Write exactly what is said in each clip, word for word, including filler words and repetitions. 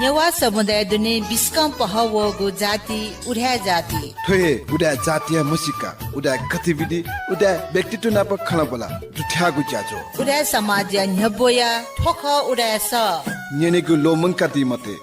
नेवाः समुदाय दुने बिस्कं पहः वःगु जाति उदाय् जाति। थ्व हे उदाय् जातिया म्हसीका, उदाय् गतिविधि, उदाय् व्यक्तित्व नाप खँल्हाबल्हा दुथ्याःगु ज्याझ्वः। उदाय् समाजया न्ह्यब्वया थ्व खः उदाय् सः। न्यनेगु ल्वःमंकादी मते।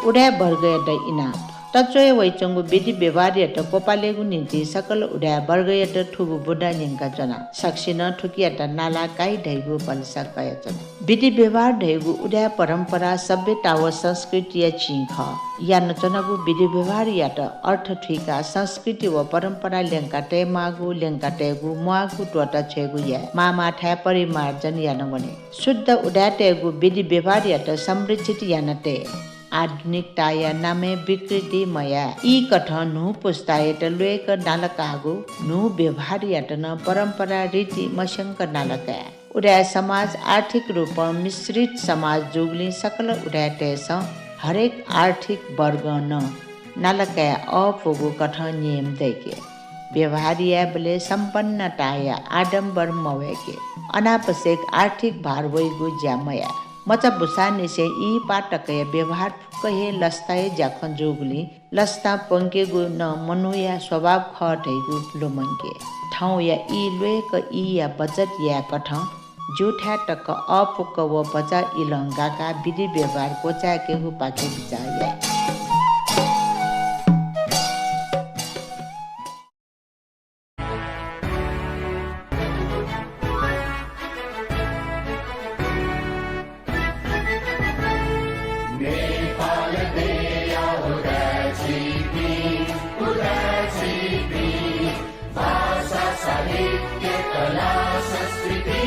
उदाय् वर्गयात इनाप। तच्वया वइच्वंगु विधि व्यवहारयात क्वपालेगु निंतिं सकल उदाय् वर्गयात थुगु बुँदा न्यंकाच्वना। सकसिनं थुकियात नाला काइ धइगु भलसा कयाच्वना। विधि व्यवहार धइगु उदाय् परम्परा सभ्यता व संस्कृतिया चिं खः। यानाच्वनागु विधि व्यवहारयात अर्थ थुइकाः संस्कृति व परम्परा ल्यंका तयेमाःगु, ल्यंका तयेगु, म्वाःगु त्वःता छ्वयेगु याये। माःमाःथाय् परिमार्जन याना वने। शुद्ध उदाय्‌तय्‌गु विधि व्यवहारयात संरक्षित याना तये। आधुनिकताया नामय् विकृति मयाये। ई कथं न्हू पुस्तायात ल्वय्‌क नालाकाःगु न्हू व्यवहारयात नं परम्परा रीति मस्यंक नालाकाये। उदाय् समाज आर्थिक रूपं मिश्रित समाज जूगुलिं सकल उदाय्‌तय्‌सं हरेक आर्थिक वर्गं नं नालाकाये अःपुगु कथं नियम दय्‌के। व्यवहार यायेबलय् सम्पन्नताया आडम्बर मवय्‌के। अनावश्यक आर्थिक भार वइगु ज्या मयाये। मचा बुसांनिसें इहिपाः तकया व्यवहार फुक्क हे लसताया ज्याखँ जूगुलिं लसता प्वंकेगु नं मनूया स्वभाव खः धइगु ल्वःमंके। थौंया ई ल्वय्‌क ईया बचत याये कथं ज्यूथाय् तक अःपुक व भचा इलं गाकाः विधि व्यवहार क्वचाय्‌केगुपाखे बिचाः याये। नेपाल देया उदाय् झीपिं, उदाय् झीपिं, भाषा, साहित्य, कला, संस्कृति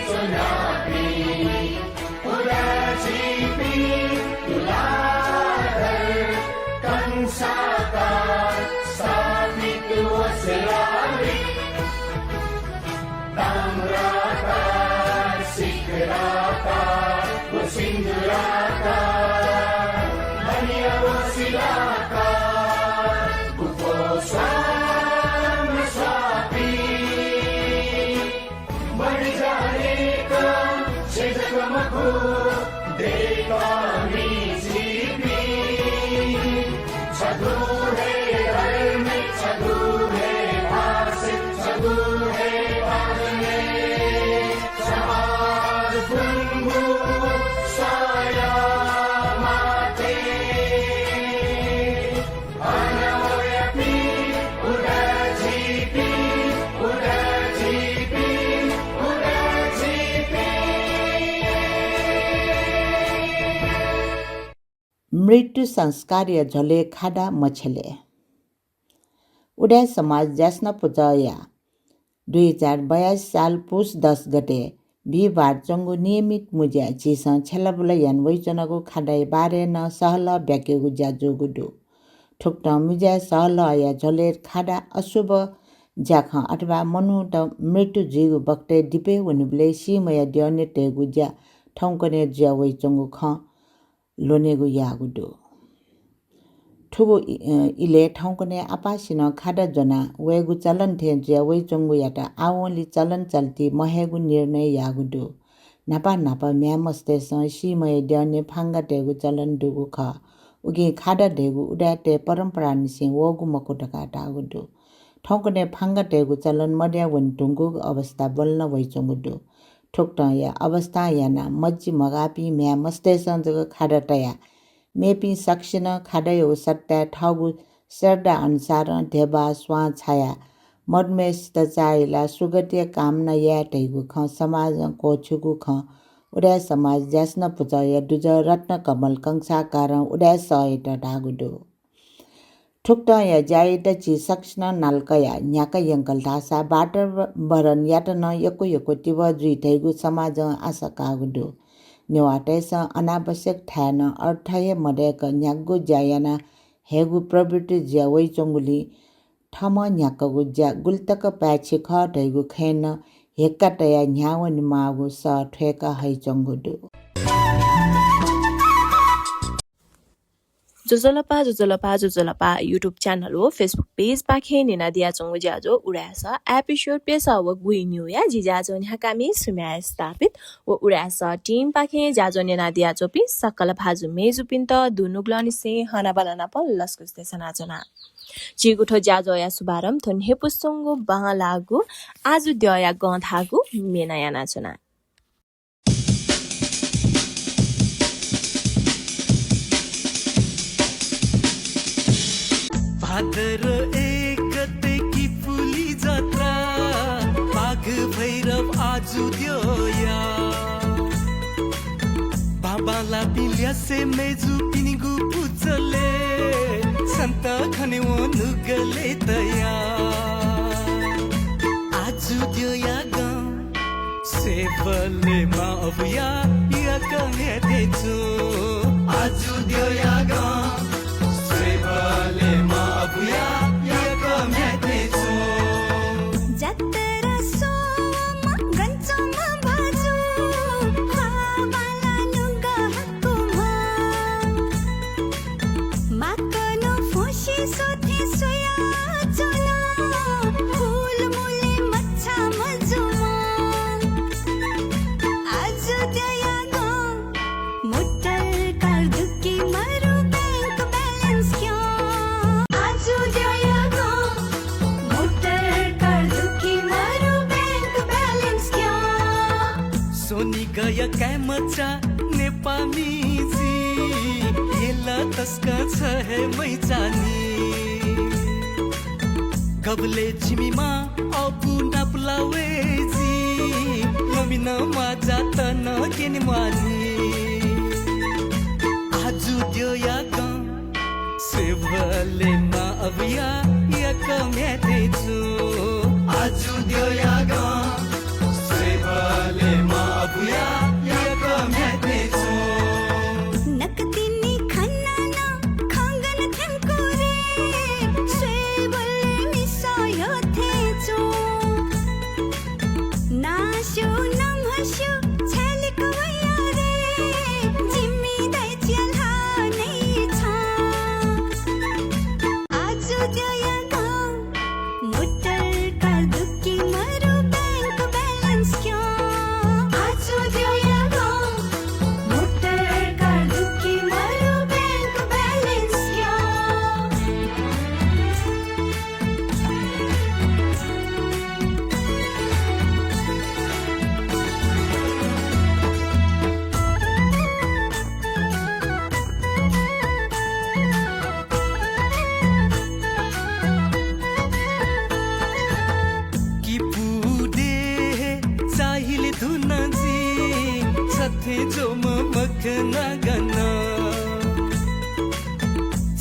च्वनापिं, उदाय् झीपिं तुलाधर कंसाकार स्थापित व शिलालिपि। ताम्राकार, शिखराकार व सिन्दूराकार, बनिया व शिलाकार, गुफो स्वाम स्वापी। बढी जानेका छेँ जक मखु, देय्‌कामि झीपिं। छगू हे धर्म, छगू हे भाषा, छगू हे भाषा, समाज गुंगू साया माते। मृत्यु संस्कारया झ्वलय् खादा मछ्यले। उदाय् समाज ज्यासना पुचःया दुई हजार बयासी साल पुस दस गते बिहिबार च्वंगु नियमित मुँज्याय् झीसं छ्यलाबुला याना वइच्वनागु खादाया बारे नं सहलह ब्याकेगु ज्या जूगु दु। थुकथं मुँज्याय् सहलहया झ्वलय् खादा अशुभ ज्याखँ अथवा मनूत मृत्यु जुइगु बखतय् दिपय् वनीबलय् सीम्हया द्यःने तयेगु ज्या थौंकन्हय् जुया वइच्वंगु खँ ल्वनेगु याःगु दु। थुगु इ-, अ, इलय् थौंकन्हय् आपासिनं खादा ज्वना वयेगु चलन थें जुया वइच्वंगुयात आवंलि चलन चल्ति महयेगु निर्णय याःगु दु। न्हापा न्हापा म्ह्याय् मस्तय्‌सं सीम्हया द्यःने फांगा तयेगु चलन दुगु खः। उकिं खादा धइगु उदाय्‌तय् परम्परानिसें वःगु मखु धकाः धाःगु दु। थौंकन्हय् फांगा तयेगु चलन मदया वने धुंकूगु अवस्था ब्वलना वइच्वंगु दु। थुकथंया अवस्थां यानाः मज्जि मगाःपिं म्ह्याय् मस्तय्‌सं जक खादा तयाः मेपिं सकसिनं खादायागु सट्टाय् थःगु श्रद्धा अनुसारं ध्यबा, स्वां छायाः मदुम्हय्‌सित चाःहिलाः सुगतिया कामना याये धइगु खँ समाजं क्वःछिउगु खँ उदाय् समाज ज्यासना पुचःया दुजः रत्नकमल कंसाकारं उदाय् सःयात धाःगु दु। थुकथंया ज्यायात झी सकसिनं नाला कयाः न्ह्याका यंकल धाःसा वातावरणयात नं यक्व यक्व तिबः जुइ धइगु समाजं आशा काःगु दु। नेवाःतय्‌सं अनावश्यक थाय् नं अर्थ हे मदय्‌क न्ह्यागु ज्या याना हयेगु प्रवृत्ति जुया वइच्वंगुलिं थःम्हं न्ह्याकागु ज्या गुलितक पाय्‌छि खः धइगु खँय् नं हेक्का तयाः न्ह्यावनेमाःगु सः थ्वय्‌का हइच्वंगु दु। ज्वजलपा, ज्वजलपा, ज्वजलपा YouTube channel व Facebook page पाखें न्यनादियाच्वंगु ज्याझ्वः उदाय् सः episode प्यसः व गुइन्युया जि ज्याझ्वः न्ह्याकामि सुम्या स्थापित व उदाय् सः team पाखें ज्याझ्वः न्यनादियाच्वंपिं सकल भाजु मय्जुपिन्त दुनुगलंनिसें हनाबना नापं लसकुस देछानाच्वना। झीगु थ्व ज्याझ्वःया शुभारम्भ थ्व न्ह्यइपुसे च्वंगु बांलाःगु आजु द्यःया गं धाःगु म्येनं यानाच्वना। भाद्र एक गते किपुली जात्रा, बाघ भैरव आजु द्यःया। बांबांलाःपिं ल्यासे मय्जुपिनिगु पुचलय् छन्त खनेवं नुगलय् तया। आजु द्यःया गं स्वयेबलय् मां अबुया याकःम्ह्याय् थें च्वं। आजु द्यःया गं स्वयेबलय् मां अबुया याकःम्ह्याय् थें च्वं। जात्रा स्वःम्ह गन च्वंम्ह भाजु, ख्वाः बांलाः नुगः हाकुम्ह। माकनं फ्वंसे स्वथें स्वयाच्वन, हुलमुलय् मछाः मजुम्ह। आजु द्यःया गं motor car दु कि मरु bank balance क्यं। आजु द्यःया गं motor car दु कि मरु bank balance क्यं। स्वनिगःया काय्मचा नेपाःमि जि, यल तसकं छ हे मैचानि। गबलय् जिमि मां अबु नापलाः वये जि, लमिनं म्वाःजात नं क्यने म्वाःनि। आजु द्यःया गं स्वयेबलय् मां अबुया याकःम्ह्याय् थें च्वं। आजु द्यःया गं स्वयेबलय् मां अबुया याकःम्ह्याय् थें च्वं। नकतिनि खनानं खंगन थ्यंकु रे, स्वयेबलय् मिसा यःथें च्वं। नास्यु नम्हस्यु छ्यालिक वया रे, जिमि दाइचिया ल्हाः नइ छं। आजु द्यःया गं motor car दु कि मरु bank balance क्यं। आजु द्यःया गं motor car दु कि मरु bank balance क्यं। किपु देय् चाहिल धुन जि, छथें ज्वःम्ह मखना गन।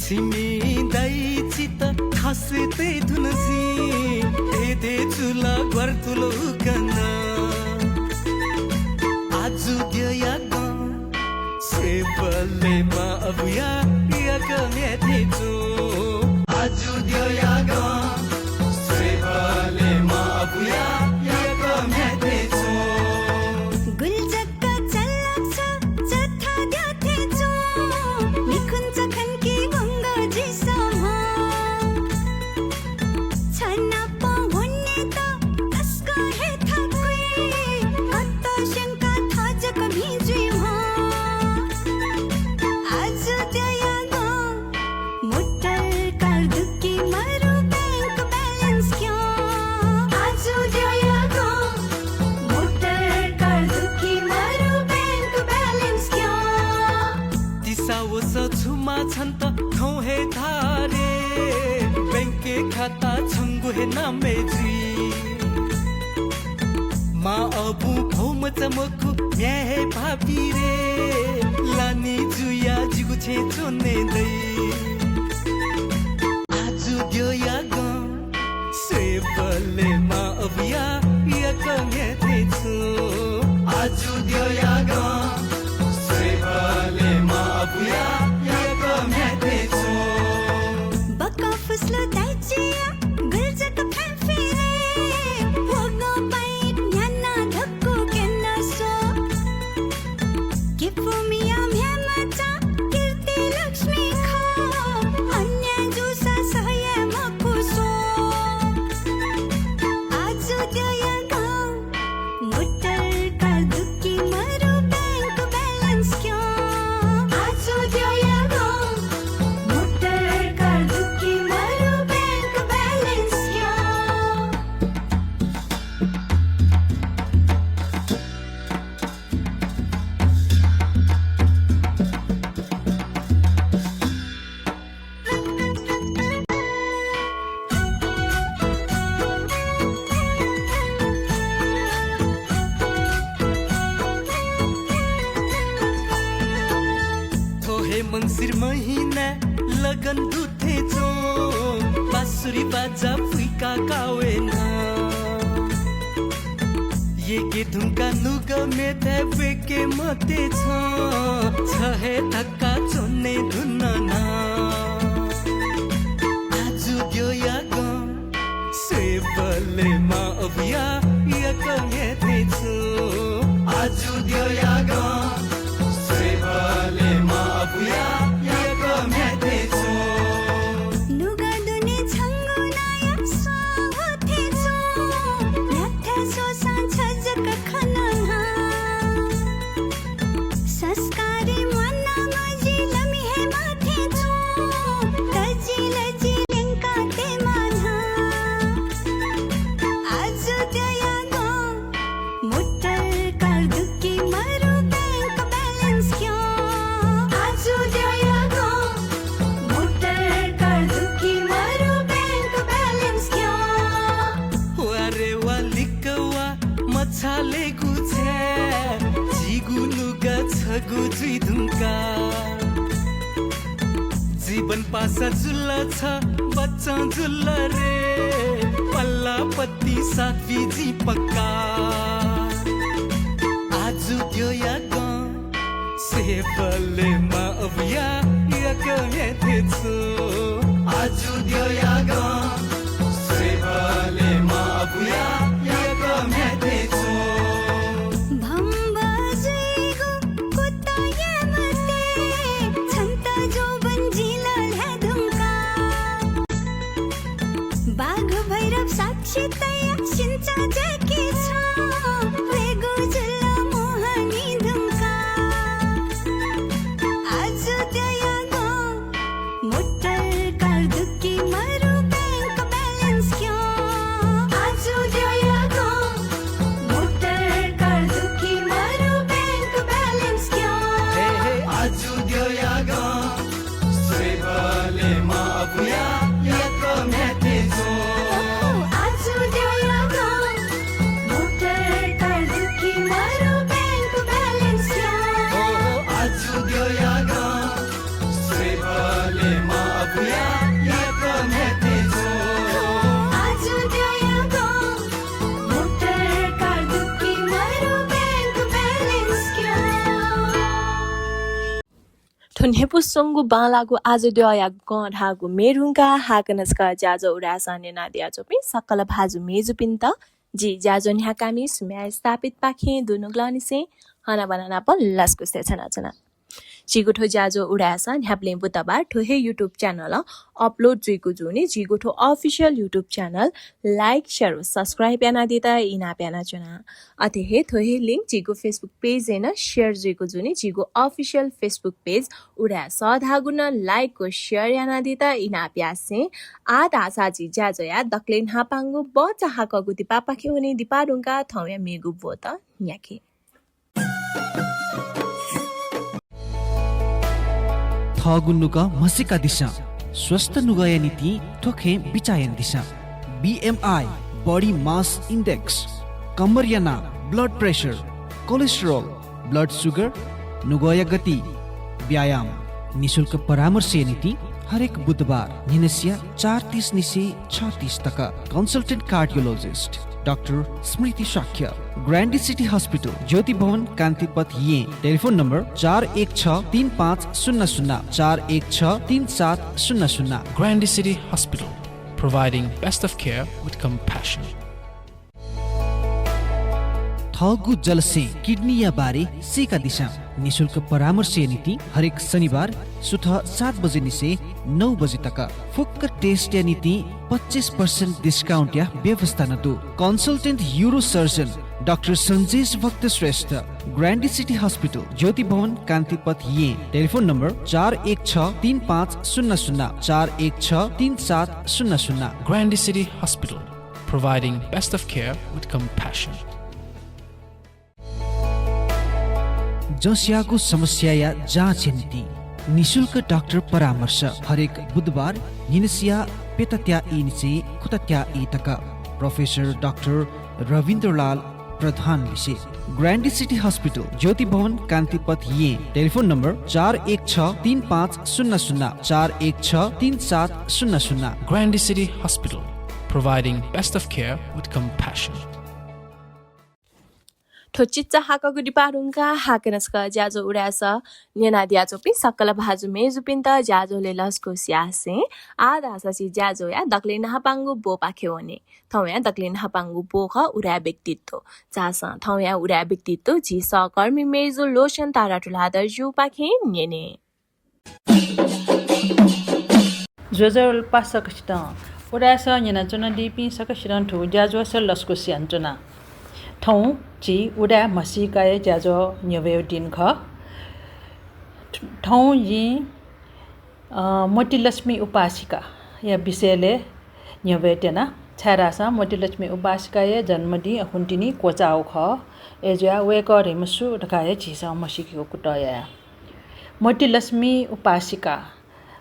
छिमि दाइचित थासय् तये धुन जि, हे दे चुला ग्वारतुल उकन। आजु द्यःया गं स्वयेबलय् मां अबुया याकःम्ह्याय् थें च्वं। आजु द्यःया गं स्वयेबलय् मां अबुया याकःम्ह्याय् थें च्वं। गुलि जक चलाक छ, चथाद्यः थें च्वं। मिखुन्चा खंकी वंगः जुइसं म्ह। छ नाप वनेत तसकं हे थाकुइ, अतः स्यंकाः थः जक भिं जुइम्ह। आजु द्यःया गं motor car दु कि मरु bank balance क्यं। आजु द्यःया गं motor car दु कि मरु bank balance क्यं। तिसा वसः छु माः छन्त थौं हे धारे, बैंकय् खाता छंगु हे नामय् जुइ। मां अबुं भौमचा मखु, म्ह्याय् हे भाःपी रे, लानि जुयाः जिगु छेँय् च्वने दइ। आजु द्यःया गं स्वयेबलय् मां अबुया याकःम्ह्याय् थें च्वं। आजु द्यःया गं स्वयेबलय् मां अबुया याकःम्ह्याय् थें च्वं। बकं फुस्सु दाइचिया गुलि जक फ्याँफिरे, भ्वगं पाइक न्ह्यानाः धक्कु क्यनाः स्व। किपुमिया म्ह्याय्मचा कीर्ति लक्ष्मी खः, सिर महिना लगन दुथें च्वं, बाँसुरी बाजा फुइका कावेना। येके धुंका नुगः मेथाय् ब्वय्के मते छं, छ हे धकाः च्वने धुन ना। आजु द्यःया गं स्वयेबलय् मां अबुया यक्व म्ह्याय् थें च्वं। आजु द्यःया गं स्वयेबलय् मां अबुया यक्व म्ह्याय् थें च्वं। नुगः दुने छंगु नायः स्वाः थें च्वं। न्ह्याथाय् स्वःसां छ जक खन न्हां। संस्कारी म्वाना मजिलमि हे मां थें च्वं, तजिलजि ल्यंका ते माना। आजु द्यःया गं motor car दुकि मरु bank balance क्यं। आजु द्यःया गं motor car दुकि मरु bank balance क्यं। वा रे वा लिक्क वा मछालेगु छाय्, झीगु नुगः छगू जुइ धुंकाः। जीवन पासा जुल छ बच्चं जुल रे, पल्लापति साथी जि पक्का। आजु द्यःया गं स्वयेबलय् मां अबुया यक्व म्ह्याय् थें च्वं। आजु द्यःया गं स्वयेबलय् मां अबुया यक्व म्ह्याय् थें च्वं। भम्ब जुइगु कुतः याये मते, छन्त जोबन जिं लःल्हाये धुंकाः। बाघ भैरव साक्षी तयाः सिन्चा जाय्के छं, वयेगु जुल मोहनी धुंकाः। आजु द्यःया गं motor car दुकि मरु bank balance क्यं। आजु द्यःया गं motor car दुकि मरु bank balance क्यं। हे, हे, आजु द्यःया गं स्वयेबलय् मां अबुया यक्व म्ह्याय् थें च्वं। आजु द्यःया गं motor car दुकि मरु bank balance क्यं। आजु द्यःया गं स्वयेबलय् मां अबुया यक्व म्ह्याय् थें च्वं। आजु द्यःया गं motor car दुकि मरु bank balance क्यं। थ्व न्ह्यइपुसे च्वंगु बांलाःगु आजु द्यःया गं धाःगु म्ये धुंकाः हाकनं छकः ज्याझ्वः उदाय्‌सां न्यनादियाच्वंपिं सकल भाजु मय्‌जुपिन्त जि ज्याझ्वः न्ह्याकामि सुम्या स्थापितपाखें दुनुगलंनिसें हनाबना नाप लसकुस देछानाच्वना। झीगु थ्व ज्याझ्वः उदाय्‌सां न्ह्याबलें बुधबार थ्व हे YouTube channel-ं upload जुइगु जूनि झीगु थ्व official YouTube channel like, share व subscribe यानादीत इनाप यानाच्वना। अथे हे थ्व हे link झीगु Facebook page-य् नं share जुइगु जूनि झीगु official Facebook page उदाय् सः धाःगु नं like व share यानादीत इनाप यासें आः धाःसा झी ज्याझ्वःया दकलय् न्हापांगु बचा हाकःगु दिपापाखे वने दिपा धुंकाः थौंया मेगु ब्वत न्ह्याके। थःगु नुगः म्हसीकादिसँ। स्वस्थ नुगःया निंतिं थ्व खँय् बिचाः यानादिसँ। B M I, body mass index, कम्मरया नाप, blood pressure, cholesterol, blood sugar, नुगःया गति, व्यायाम। निशुल्क परामर्शया निंतिं हरेक बुधबार न्हिनसिया चार तीस निसें छ तीस तक। Consultant cardiologist डाक्टर स्मृति शाक्य, ग्रान्डी सिटी हस्पिटल, ज्योति भवन, कान्तिपथ, येँ। टेलिफोन नम्बर चार एक छ तीन पाँच शून्य शून्य, चार एक छ तीन सात शून्य शून्य। Grande City Hospital, providing best of care with compassion. थःगु जलस्यें किडनीया बारे सीकादिसँ। निशुल्क परामर्शया निंतिं हरेक शनिबार सुथ सात बजे निसें नौ बजे तक। फुक्क टेस्टया निंतिं पच्चिस percent discount-या व्यवस्था नं दु। Consultant urosurgeon डाक्टर सञ्जेश भक्त श्रेष्ठ, ग्रान्डी सिटी हस्पिटल, ज्योति भवन, कान्तिपथ, येँ। टेलिफोन नम्बर चार एक छ तीन पाँच शून्य शून्य, चार एक छ तीन सात शून्य शून्य। Grande City Hospital, providing best of care with compassion. जसयागु समस्याया जाँचया निंतिं निशुल्क डाक्टर परामर्श हरेक बुधबार न्हिनसिया प्यतात्या ई निसें खुतात्या ई तक। प्रोफेसर डाक्टर रविन्द्रलाल प्रधान लिसे। ग्रान्डी सिटी हस्पिटल, ज्योति भवन, कान्तिपथ, येँ। टेलिफोन नम्बर चार एक छ तीन पाँच शून्य शून्य, चार एक छ तीन सात शून्य शून्य। Grande City Hospital, providing best of care with compassion. थ्व चिच्चा हाकःगु दिपा धुंकाः हाकनं छकः ज्याझ्वः उदाय् सः न्यनादियाच्वंपिं सकल भाजु मय्जुपिन्त ज्याझ्वलय् लसकुस यासें आः धाःसा झी ज्याझ्वःया दकलय् न्हापांगु ब्वपाखे वने। थौंया दकलय् न्हापांगु ब्व खः उदाय् व्यक्तित्व। झासँ थौंया उदाय् व्यक्तित्व झी सहकर्मी मय्जु लोचन तारा तुलाधरजुपाखें न्यने। ज्वजलपा सकसितं। उदाय् सः न्यनाच्वनादीपिं सकसितं थुगु ज्याझ्वलय् लसकुस यानाच्वना। थौं झी उदाय् म्हसीकाया ज्याझ्वः न्ह्यब्वयेगु दिं खः। थौं जिं, अ, मोतीलक्ष्मी उपासिकाया विषयलय् न्ह्यब्वये त्यना, छाय्धाःसा मोतीलक्ष्मी उपासिकाया जन्मदिं अखुन्तिनि क्वचाःगु खः। अय्जुयाः वय्कः धइम्ह सु धकाः हे झीसं म्हसीकेगु कुतः याये। मोतीलक्ष्मी उपासिका,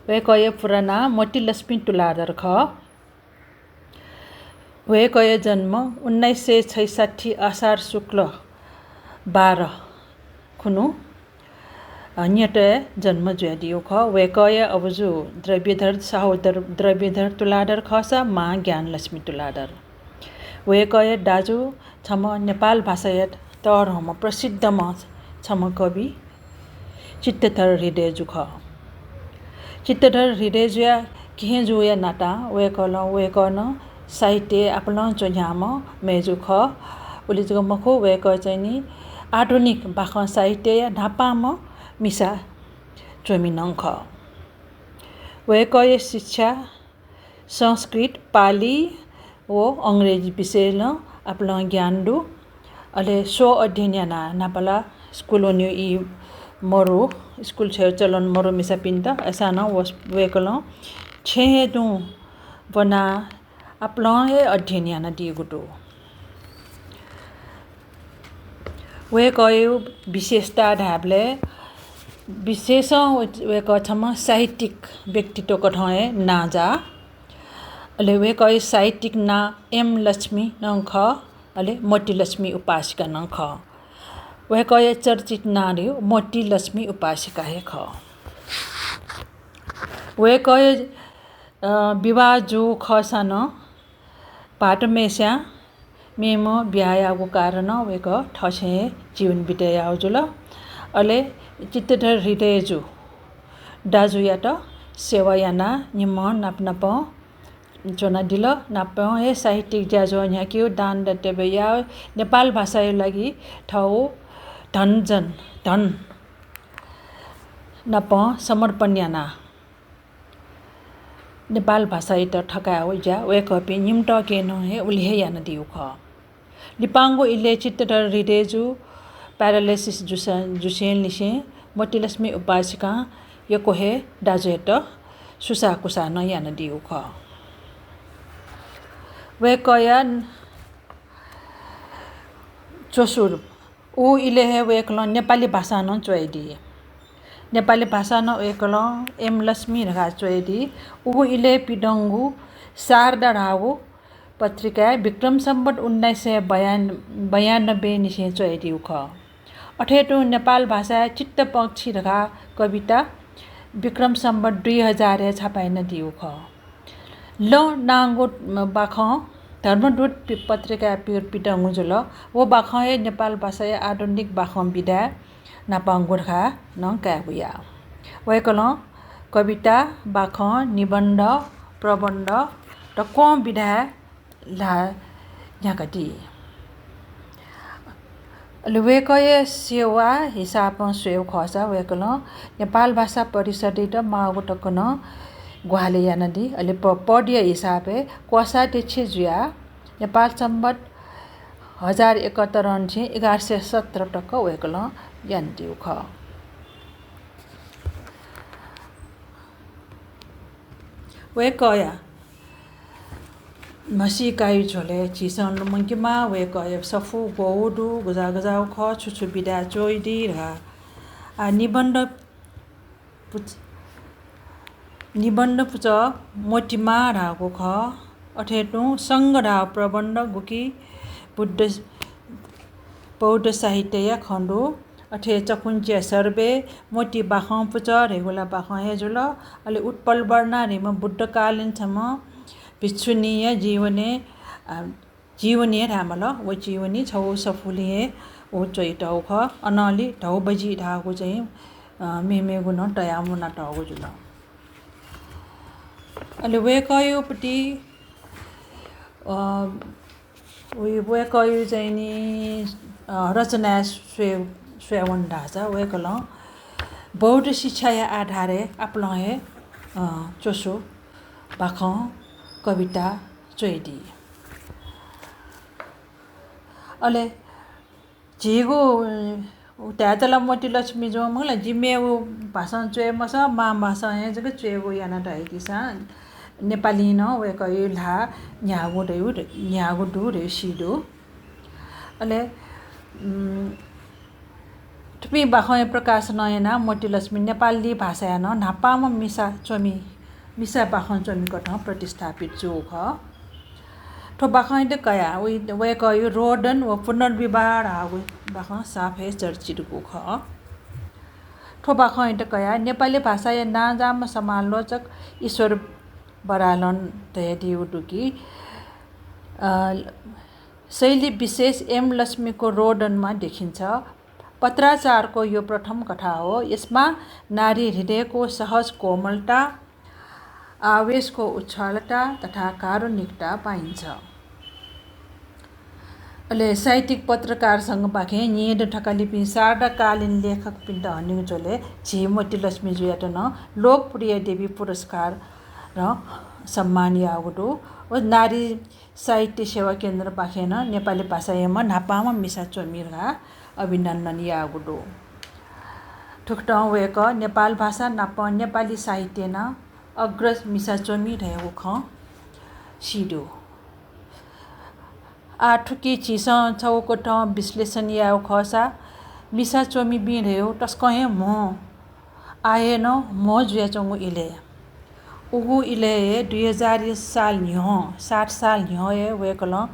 वय्कःया पूरा नां मोतीलक्ष्मी तुलाधर खः। वय्कःया जन्म उन्नाइस सय छैसट्ठी असार शुक्ल बाह्र खुन्हु, अ, न्यतय् जन्म जुयादीगु खः। वय्कःया अबुजु द्रव्यधर, साहु द्र-, द्रव्यधर तुलाधर खःसा मां ज्ञानलक्ष्मी तुलाधर। वय्कःया दाजु छम्ह नेपाल भाषाया तःधंम्ह प्रसिद्धम्ह छम्ह कवि चित्तधर हृदयजु खः। चित्तधर हृदयजुया केहेँजुया नातां वय्कलं, वय्कः नं साहित्यय् आपालं च्वन्ह्याःम्ह मय्जु खः। उलि जक मखु, वय्कः चाहिँ नि आधुनिक बाखं साहित्यया न्हापांम्ह मिसा च्वमि नं खः। वय्कःया शिक्षा संस्कृत, पालि व अंग्रेजी विषयलं आपालं ज्ञान दु। अले स्व अध्ययन यानाः न्हापा ला स्कुल वनेगु ई मरु, स्कुल छ्वयेगु चलन मरु मिसापिन्त। अय्सां नं व, वय्कलं छेँय् हे तुं ब्वनाः आपालं हे अध्ययन यानादीगु दु। वय्कःया विशेषता धायेबलय् विशेषं वय्कः छम्ह साहित्यिक व्यक्तित्व कथं हे नांजाः। अले वय्कःया साहित्यिक नां एम लक्ष्मी नं खः, अले मोतीलक्ष्मी उपासिका नं खः। वय्कःया चर्चित नां धइगु मोतीलक्ष्मी उपासिका हे खः। वय्कःया, अ, विवाह जूगु खःसां नं भाःतम्हय्स्यां मेम्ह बिया याःगु कारणं वय्कः थःछेँय् हे जीवन बितायेगु जुल। अले चित्तधर हृदयजु दाजुयात सेवा यानाः निम्हं नाप नापं च्वनादिल। नापं हे साहित्यिक ज्याझ्वः न्ह्याकेगु, दान दत्याबय् याः, नेपाल भाषाया लागि थःगु धन जन, धन नापं समर्पण यानाः नेपाल भाषायात थकायेगु ज्या वय्कःपिं निम्हं तकं नं हे उलि हे यानादीगु खः। लिपांगु इलय् चित्तधर हृदयजु paralysis जुस-, जुसेंनिसें मोतीलक्ष्मी उपासिकां यक्व हे दाजुयात सुसाःकुसाः नं यानादीगु खः। वय्कःया च्वसु उ इलय् हे वय्कलं नेपाली भाषां नं च्वयादी। नेपाली भाषां नं वय्कलं एम लक्ष्मी धकाः च्वयादी। उगु इलय् पिदंगु शारदा धाःगु पत्रिकाय् विक्रम सम्वत उन्नाइस सय बयान-, बयानब्बे निसें च्वयादीगु खः। अथे तुं नेपाल भाषाय् चित्तपक्षी धकाः कविता विक्रम सम्वत दुई हजारय् छापा यानादीगु खः। लं नांगु बाखं धर्मदूत पि-, पत्रिकाय् पि-, पिदंगु जुल। व बाखं हे नेपाल भाषाया आधुनिक बाखं विधाय् न्हापांगु धकाः नं कायेगु याः। वय्कलं कविता, बाखं, निबन्ध, प्रबन्ध दक्वं विधाय् ल्हाः न्ह्याकादी। अले वय्कःया सेवा हिसाबं स्वयेगु खःसा वय्कलं नेपाल भाषा परिषदयात माःगु तक नं ग्वाहालि यानादी। अले प-, पदया हिसाबय् कोषाध्यक्ष जुयाः नेपाल सम्वत हजार एकहत्तर निसें एघार सय सत्र तक वय्कलं यानादीगु खः। वय्कःया म्हसीकाया झ्वलय् झीसं लुमंकेमाः, वय्कःया सफू ग्वःगु दु, गज्याः गज्याःगु खः, छु छु विधाय् च्वयादी धकाः। आ, निबन्ध पुच-, निबन्ध पुचः मोतिमा धाःगु खः। अथे तुं संघ धाःगु प्रबन्ध, गुकी बुद्ध बौद्ध साहित्यया खँ दु। अथे चकुञ्चिया सर्वे, मोती बाखं पुचः धइगु ला बाखं हे जुल। अले उत्पलवर्णा धइम्ह बुद्धकालीन छम्ह भिक्षुणीया जीवनी, अ, जीवनी हे धायेमाल, व जीवनी छगू सफुलिइ हे व च्वयातःगु खः। अनंलि धौबजि धाःगु चाहिँ, अ, मेमेगु नं तयाः मुनातःगु जुल। अले वय्कःया प्रति, अ, वय्-, वय्कःया चाहिँ नि, अ, रचनाय् स्वये, स्वयेवन धाःसा वय्कलं बौद्ध शिक्षाया आधारय् आपालं हे, अ, च्वसु, बाखं, कविता च्वयादी। अले झीगु, अ, धायेत ला मोतीलक्ष्मी जुं मखु ला, जि मेगु भाषां च्वये मसः, मां भाषां हे जक च्वयेगु याना धइतिसां नेपालीं नं वय्कःया ल्हाः न्ह्याःगु दु, न्ह्याःगु दु धइगु सी दु। अले, उम्, थुपिं बाखंया प्रकाशनं यानाः मोतीलक्ष्मी नेपाली भाषाया नं न्हापांम्ह मिसा च्वमि, मिसा बाखं च्वमि कथं प्रतिस्थापित जूगु खः। थ्व बाखंयात कयाः वय्-, वय्कःया रोदन व पुनर्विवाह धाःगु बाखं साफ हे चर्चितगु खः। थ्व बाखंयात कयाः नेपाली भाषाया नांजाःम्ह समालोचक ईश्वर बरालं धयादीगु दु कि, अ, शैली विशेष एम लक्ष्मीको रोदनमा देखिन्छ। पत्राचारको यो प्रथम कथा हो। यसमा नारी हृदयको सहज कोमलता, आवेशको उच्छलता तथा कारुणिकता पाइन्छ। अले साहित्यिक पत्रकार संघपाखें न्येदँ थकालिपिं शारदाकालीन लेखकपिन्त हनेगु झ्वलय् झी मोतीलक्ष्मी जुयात नं लोकप्रिय देवी पुरस्कारं सम्मान याःगु दु। व नारी साहित्य सेवा केन्द्रपाखें नं नेपाली भाषायाम्ह न्हापांम्ह मिसा च्वमि धकाः अभिनन्दन याःगु दु। थुकथं वय्कः नेपाल भाषा नाप नेपाली साहित्यय् नं अग्रज मिसा च्वमि धयागु खँ सी दु। आः थुकी झीसं छगू कथं विश्लेषण यायेगु खःसा मिसा च्वमिपिं धयागु तसकं हे म्हो, आः हे नं म्हो जुयाच्वंगु इलय्। उगु इलय् हे दुई हजार साल न्ह्यः, सात साल न्ह्यः हे वय्कलं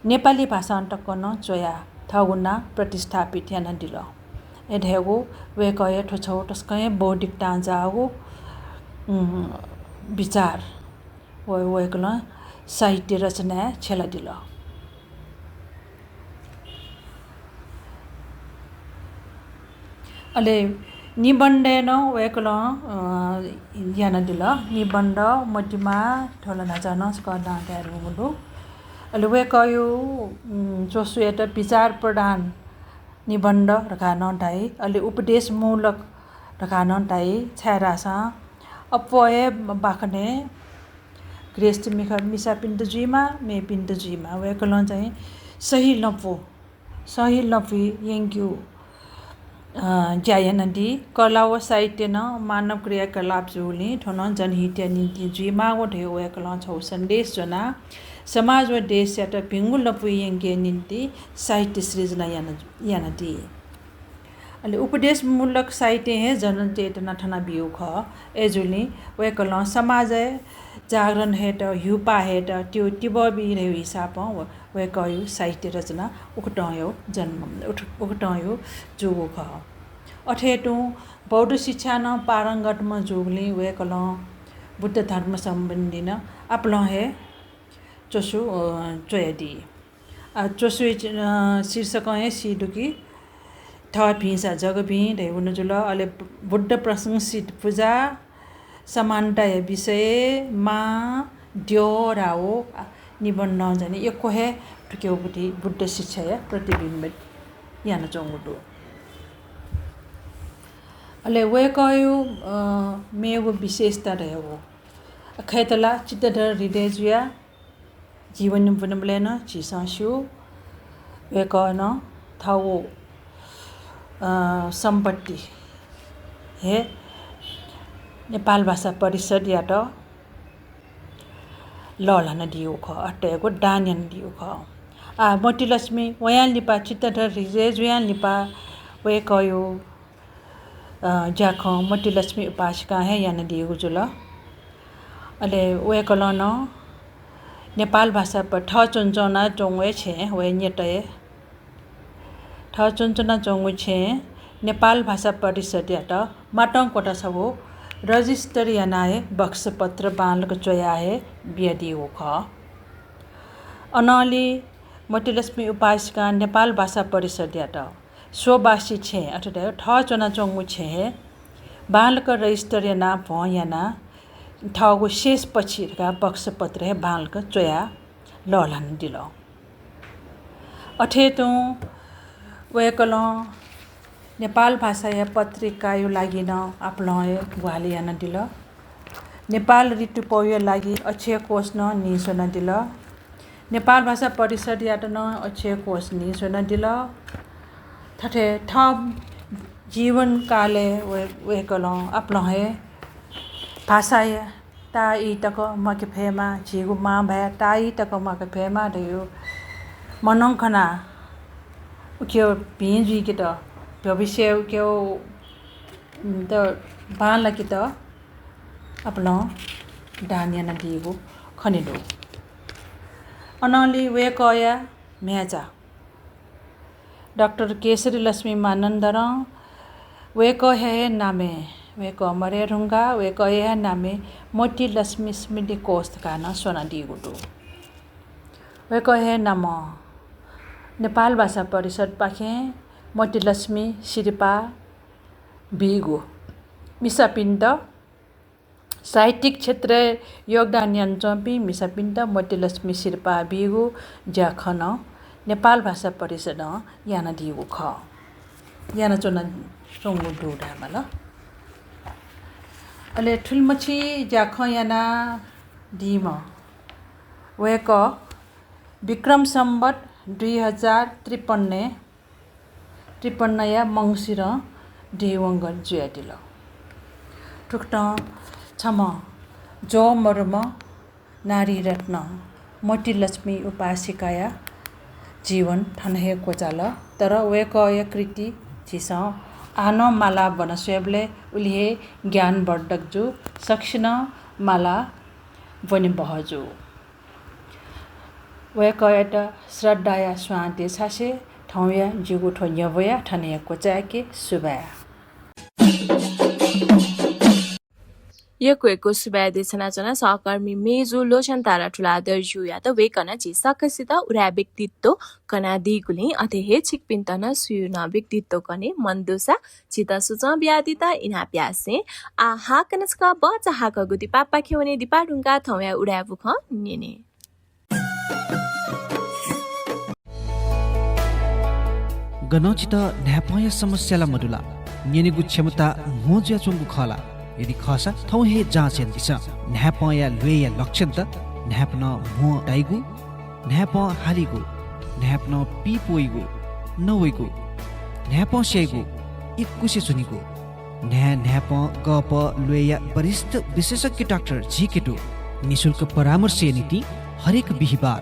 नेपाली भाषां तक नं च्वयाः थःगु नां प्रतिस्थापित यानादिल। अय् धयागु वय्कःया थ्व छगू तसकं हे बौद्धिकतां जाःगु, उम्, विचार व वय्कलं साहित्य रचनाय् छ्यलादिल। अले निबन्धय् नं वय्कलं, अ, यानादिल। निबन्ध, मतिमा, थ्व ला न्हाचः नं सकतां धाये धुंकूगु दु। अले वय्कःया, उम्, च्वसुयात विचार प्रधान निबन्ध धकाः नं धाइ, अले उपदेशमूलक धकाः नं धाइ, छाय्धाःसा अप्वः हे बाखनय् गृहस्थ मिखा मिसापिन्त जुइमा, मेपिन्त जुइमा, वय्कलं चाहिँ सही लँपु, सही लँपुइ यंकेगु, अ, ज्या यानादी। कला व साहित्य नं मानव क्रियाकलाप जूगुलिं थ्व नं जनहितया निंतिं जुइमाःगु धयाः वय्कलं छगू सन्देश ज्वनाः समाज व देशयात भिंगु लँपुइ यंकेया निंतिं साहित्य सृजना याना, यानादी। अले उपदेशमूलक साहित्यं हे जनचेतना थनाबीगु खः। अय्जूगुलिं वय्कलं समाजय् जागरण हयेत, ह्यूपाः हयेत, त्यो तिबः बी धयागु हिसाबं व, वय्कःया साहित्य रचना उकथंया जन्म, उक-, उकथंया जूगु खः। अथे तुं बौद्ध शिक्षाय् नं पारंगतम्ह जूगुलिं वय्कलं बुद्ध धर्म सम्बन्धी नं आपालं हे च्वसु, अ, च्वयादी। आ, च्वसुया चि-, अ, शीर्षकं हे सी दु कि, थः भिंसा जग भिं धयागु नं जुल। अले बुद्ध प्रशंसित पुजा, समानताया विषय, मां, द्यः धाःगु, आ, निबन्धं चाहिँ नि यक्व हे थुकियागु बुद्धि, बुद्ध शिक्षाया प्रतिबिम्बित यानाच्वंगु दु। अले वय्कःया, अ, मेगु विशेषता धयागु, अ, खय्त ला चित्तधर हृदयजुया जीवनी ब्वनेबलय् नं झीसं स्यू, वय्कलं थःगु, अ, सम्पत्ति हे नेपाल भाषा परिषदयात लःल्हानादीगु खः, अथे धयागु दान यानादीगु खः। आ, मोतीलक्ष्मी वयां लिपा, चित्तधर हृदयजुयां लिपा वय्कःया अ, ज्याखँ मोतीलक्ष्मी उपासिकां हे यानादीगु जुल। अले वय्कलं नं नेपाल भाषा प-, थः च्वनाच्वनाच्वंगु हे छेँय्, वया न्यतय् थः च्वनाच्वंगु छेँय् नेपाल भाषा परिषद्यात मातं क्वता छगू register यानाः हे बक्सपत्र बांलाक च्वयाः हे बियादीगु खः। अनंलि मोतीलक्ष्मी उपासिकां नेपाल भाषा परिषद्यात स्ववासी छेँय्, अथे धायेवं थः च्वनाच्वंगु छेँय् हे बांलाक register यानाः भ्वं यानाः थःगु शेष पक्षी धकाः बक्सपत्र हे बांलाक च्वयाः लःल्हानादिल। अथे तुं वय्कलं नेपाल भाषाया पत्रिकाया लागि नं आपालं हे ग्वाहालि यानादिल। नेपाल ऋतुपौया लागि अक्षय कोष नं नीस्वनादिल। नेपाल भाषा परिषद्यात नं अक्षय कोष नीस्वनादिल। थथे थः जीवनकालय् वय्-, वय्कलं आपालं हे भाषाया ताःई तक म्वाके फयेमा, झीगु मांभाय् ताःई तक म्वाके फयेमा धयागु मनंखनाः उकिया भिं जुइकेत, भविष्यय् उकिया, उम्, त बांलाकेत आपालं दान यानादीगु खने दु। अनंलि वय्कःया म्ह्याय्चा डाक्टर केशरी लक्ष्मी मानन्धरं वय्कःया हे नामय्, वय्कः मरय् धुंकाः वय्कःया हे नामय् मोतीलक्ष्मी स्मृति कोष धकाः नं स्वनादीगु दु। वय्कःया हे नामं नेपाल भाषा परिषद्पाखें मोतीलक्ष्मी सिरपाः बीगु, मिसापिन्त साहित्यिक क्षेत्रय् योगदान यानाच्वंपिं मिसापिन्त मोतीलक्ष्मी सिरपाः बीगु ज्याखँ नं नेपाल भाषा परिषदं यानादीगु खः, यानाच्वनाच्वंगु दु धायेमाल। अले थुलिमछि ज्याखँ यानादीम्ह वय्कः विक्रम सम्वत दुई हजार त्रिपन्नय् त्रिपन्नया मंसिरं देवंगन जुयादिल। थुकथं छम्ह ज्वः मरुम्ह नारीरत्न मोतीलक्ष्मी उपासिकाया जीवन थन हे क्वचाल, तर वय्कःया कृति झीसं आः नं माला ब्वना स्वयेबलय् उलि हे ज्ञानवर्धक जू, सकसिनं माला ब्वने बहःजू। वय्कःयात श्रद्धाया स्वां देछासें थौंया जिगु थ्व न्ह्यब्वया थन हे क्वचाय्के। सुभाय्। यक्व यक्व सुभाय् देछानाच्वना सहकर्मी मेजु लोचन तारा तुलाधरजुयात। वय्कलं झी सकसित उदाय् व्यक्तित्व कनादीगुलिं अथे हे छिकपिन्त नं सुयां नं व्यक्तित्व कने मन दुसा झीत सुचं बियादीत इनाप यासें आः हाकनं छकः बचा हाकःगु दिपापाखे वने। दिपा धुंकाः थौंया उदाय् बुखँ न्यने। गनं छितः न्हाय्पंया समस्या ला मदु ला? न्यनेगु क्षमता म्हो जुयाच्वंगु खः ला? यदि खःसा थौं हे जाँच यानादिसँ। न्हाय्पंया ल्वय्या लक्षणत न्हाय्पनं म्हो दाइगु, न्हाय्पं हालीगु, न्हाय्पनं पीप वइगु, नवइगु, न्हाय्पं स्याइगु, इकुसे च्वनीगु, न्हाय् न्हाय्पं गःपः ल्वय्या वरिष्ठ विशेषज्ञ डाक्टर झीके दु। निशुल्क परामर्शया निंतिं हरेक बिहिबार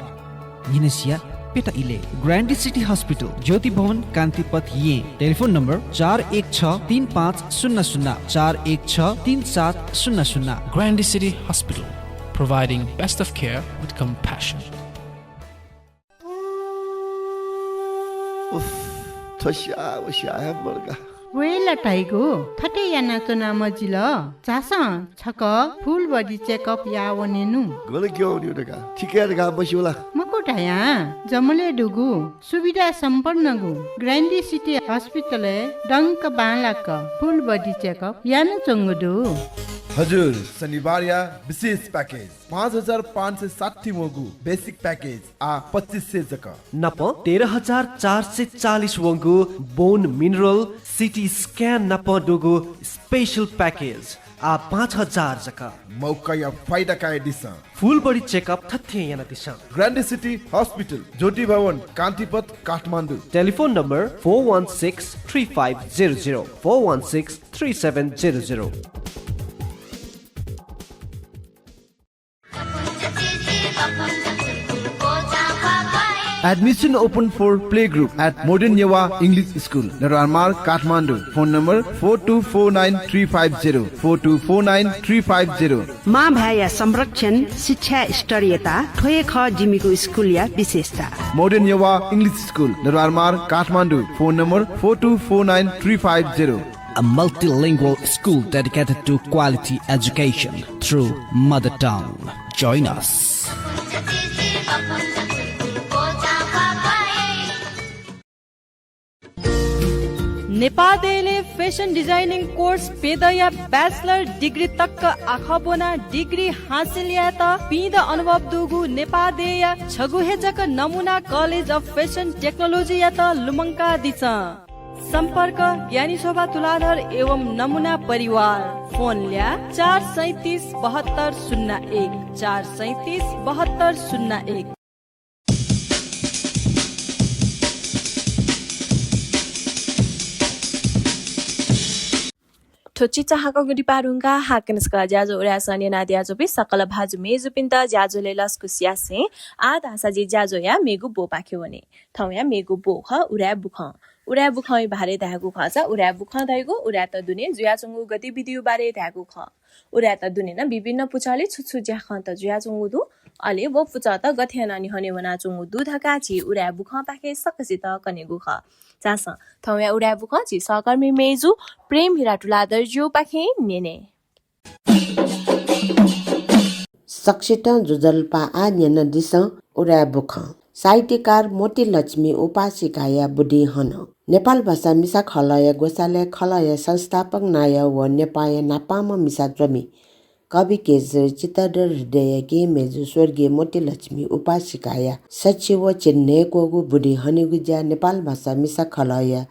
न्हिनसिया प्यता इलय्। ग्रान्डी सिटी हस्पिटल, ज्योति भवन, कान्तिपथ, येँ। टेलिफोन नम्बर चार एक छ तीन पाँच शून्य शून्य, चार एक छ तीन सात शून्य शून्य। Grande City Hospital, providing best of care with compassion. उफ, थ्व स्याः व स्याः हे मदुका। वय् ला धाइगु, थथे यानाच्वना मजिल। झासँ छकः full body checkup याः वनेनु। गन क्यं वनेगु धकाः, थिकय् धकाः मस्यू ला? मखु धयां, जमलय् दुगु सुविधा सम्पन्नगु ग्रान्डी सिटी हस्पिटलय् दंक बांलाक full body checkup यानाच्वंगु दु। हजुर, शनिबारया विशेष package। पाँच हजार पाँच सय साठी वंगु basic package आः पच्चिस सय जक। नापं तेह्र हजार चार सय चालिस वंगु bone mineral, CT scan नाप दुगु special package आः पाँच हजार जक। मौकाया फाइदा कयादिसँ। Full body checkup थथे यानादिसँ। ग्रान्डी सिटी हस्पिटल, ज्योति भवन, कान्तिपथ, Kathmandu. Telephone number four one six three five zero zero, four one six three seven zero zero। Admission open for playgroup at Modern Newa English School, Dodormar, Kathmandu. Phone number four two four nine three five zero, four two four nine three five zero. मां भाय्‌या संरक्षण, शिक्षा स्तरीयता, थ्व हे खः जिमिगु स्कुलया विशेषता। Modern Newa English School, Dodormar, Kathmandu. Phone number four two four nine three five zero. A multilingual school dedicated to quality education through mother tongue. Join us. नेपाः देय्‌लय् fashion designing course प्यदँया bachelor degree तक आखः ब्वनाः degree हासिल यायेत पीदँ अनुभव दुगु नेपाः देय्‌या छगू हे जक नमुना College of Fashion Technology यात लुमंकादिसँ। सम्पर्क ज्ञानी शोभा तुलाधर एवं नमुना परिवार। फोन ल्याः चार सैँतिस बहत्तर शून्य एक, चार सैँतिस बहत्तर शून्य एक। थ्व चिचाहाकःगु दिपा धुंकाः हाकनं सकल ज्याझ्वः उराय् सः न्यनादियाच्वंपिं सकल भाजु मय्‌जुपिन्त ज्याझ्वलय् लसकुस यासें आः धाःसा जि ज्याझ्वःया मेगु ब्वपाखे वने। थौंया मेगु ब्व खः उराय् बुखँ। उराय् बुखँया बारे धायेगु खःसा उराय् बुखँ धइगु उराय्‌त दुने जुयाच्वंगु गतिविधिया बारे धायेगु खः। उराय्‌त दुने नं विभिन्न पुचलय् छु छु ज्याखँत जुयाच्वंगु दु, अले व पुचःत गथे यानाः न्ह्यःने वनाच्वंगु दु धकाः झी उराय् बुखँपाखें सकसित कनेगु खः। झासँ थौंया उराय् बुखँ झी सहकर्मी मय्‌जु प्रेम हिरा तुलाधरजुपाखें न्यने। सकसितं ज्वजलपा। आः न्यनादिसँ उराय् बुखँ। साहित्यकार मोतीलक्ष्मी उपासिकाया बुदिं हन। नेपालभाषा मिसा खलःया ग्वसालय् खलःया संस्थापक नायः व नेपाःया न्हापांम्ह मिसा च्वमि कवि केशरी चित्तधर हृदयया केहेँ मय्‌जु स्वर्गीय मोतीलक्ष्मी उपासिकाया सछि व झिंन्हय्‌क्वःगु बुदिं हनेगु ज्या नेपालभाषा मिसा खलःया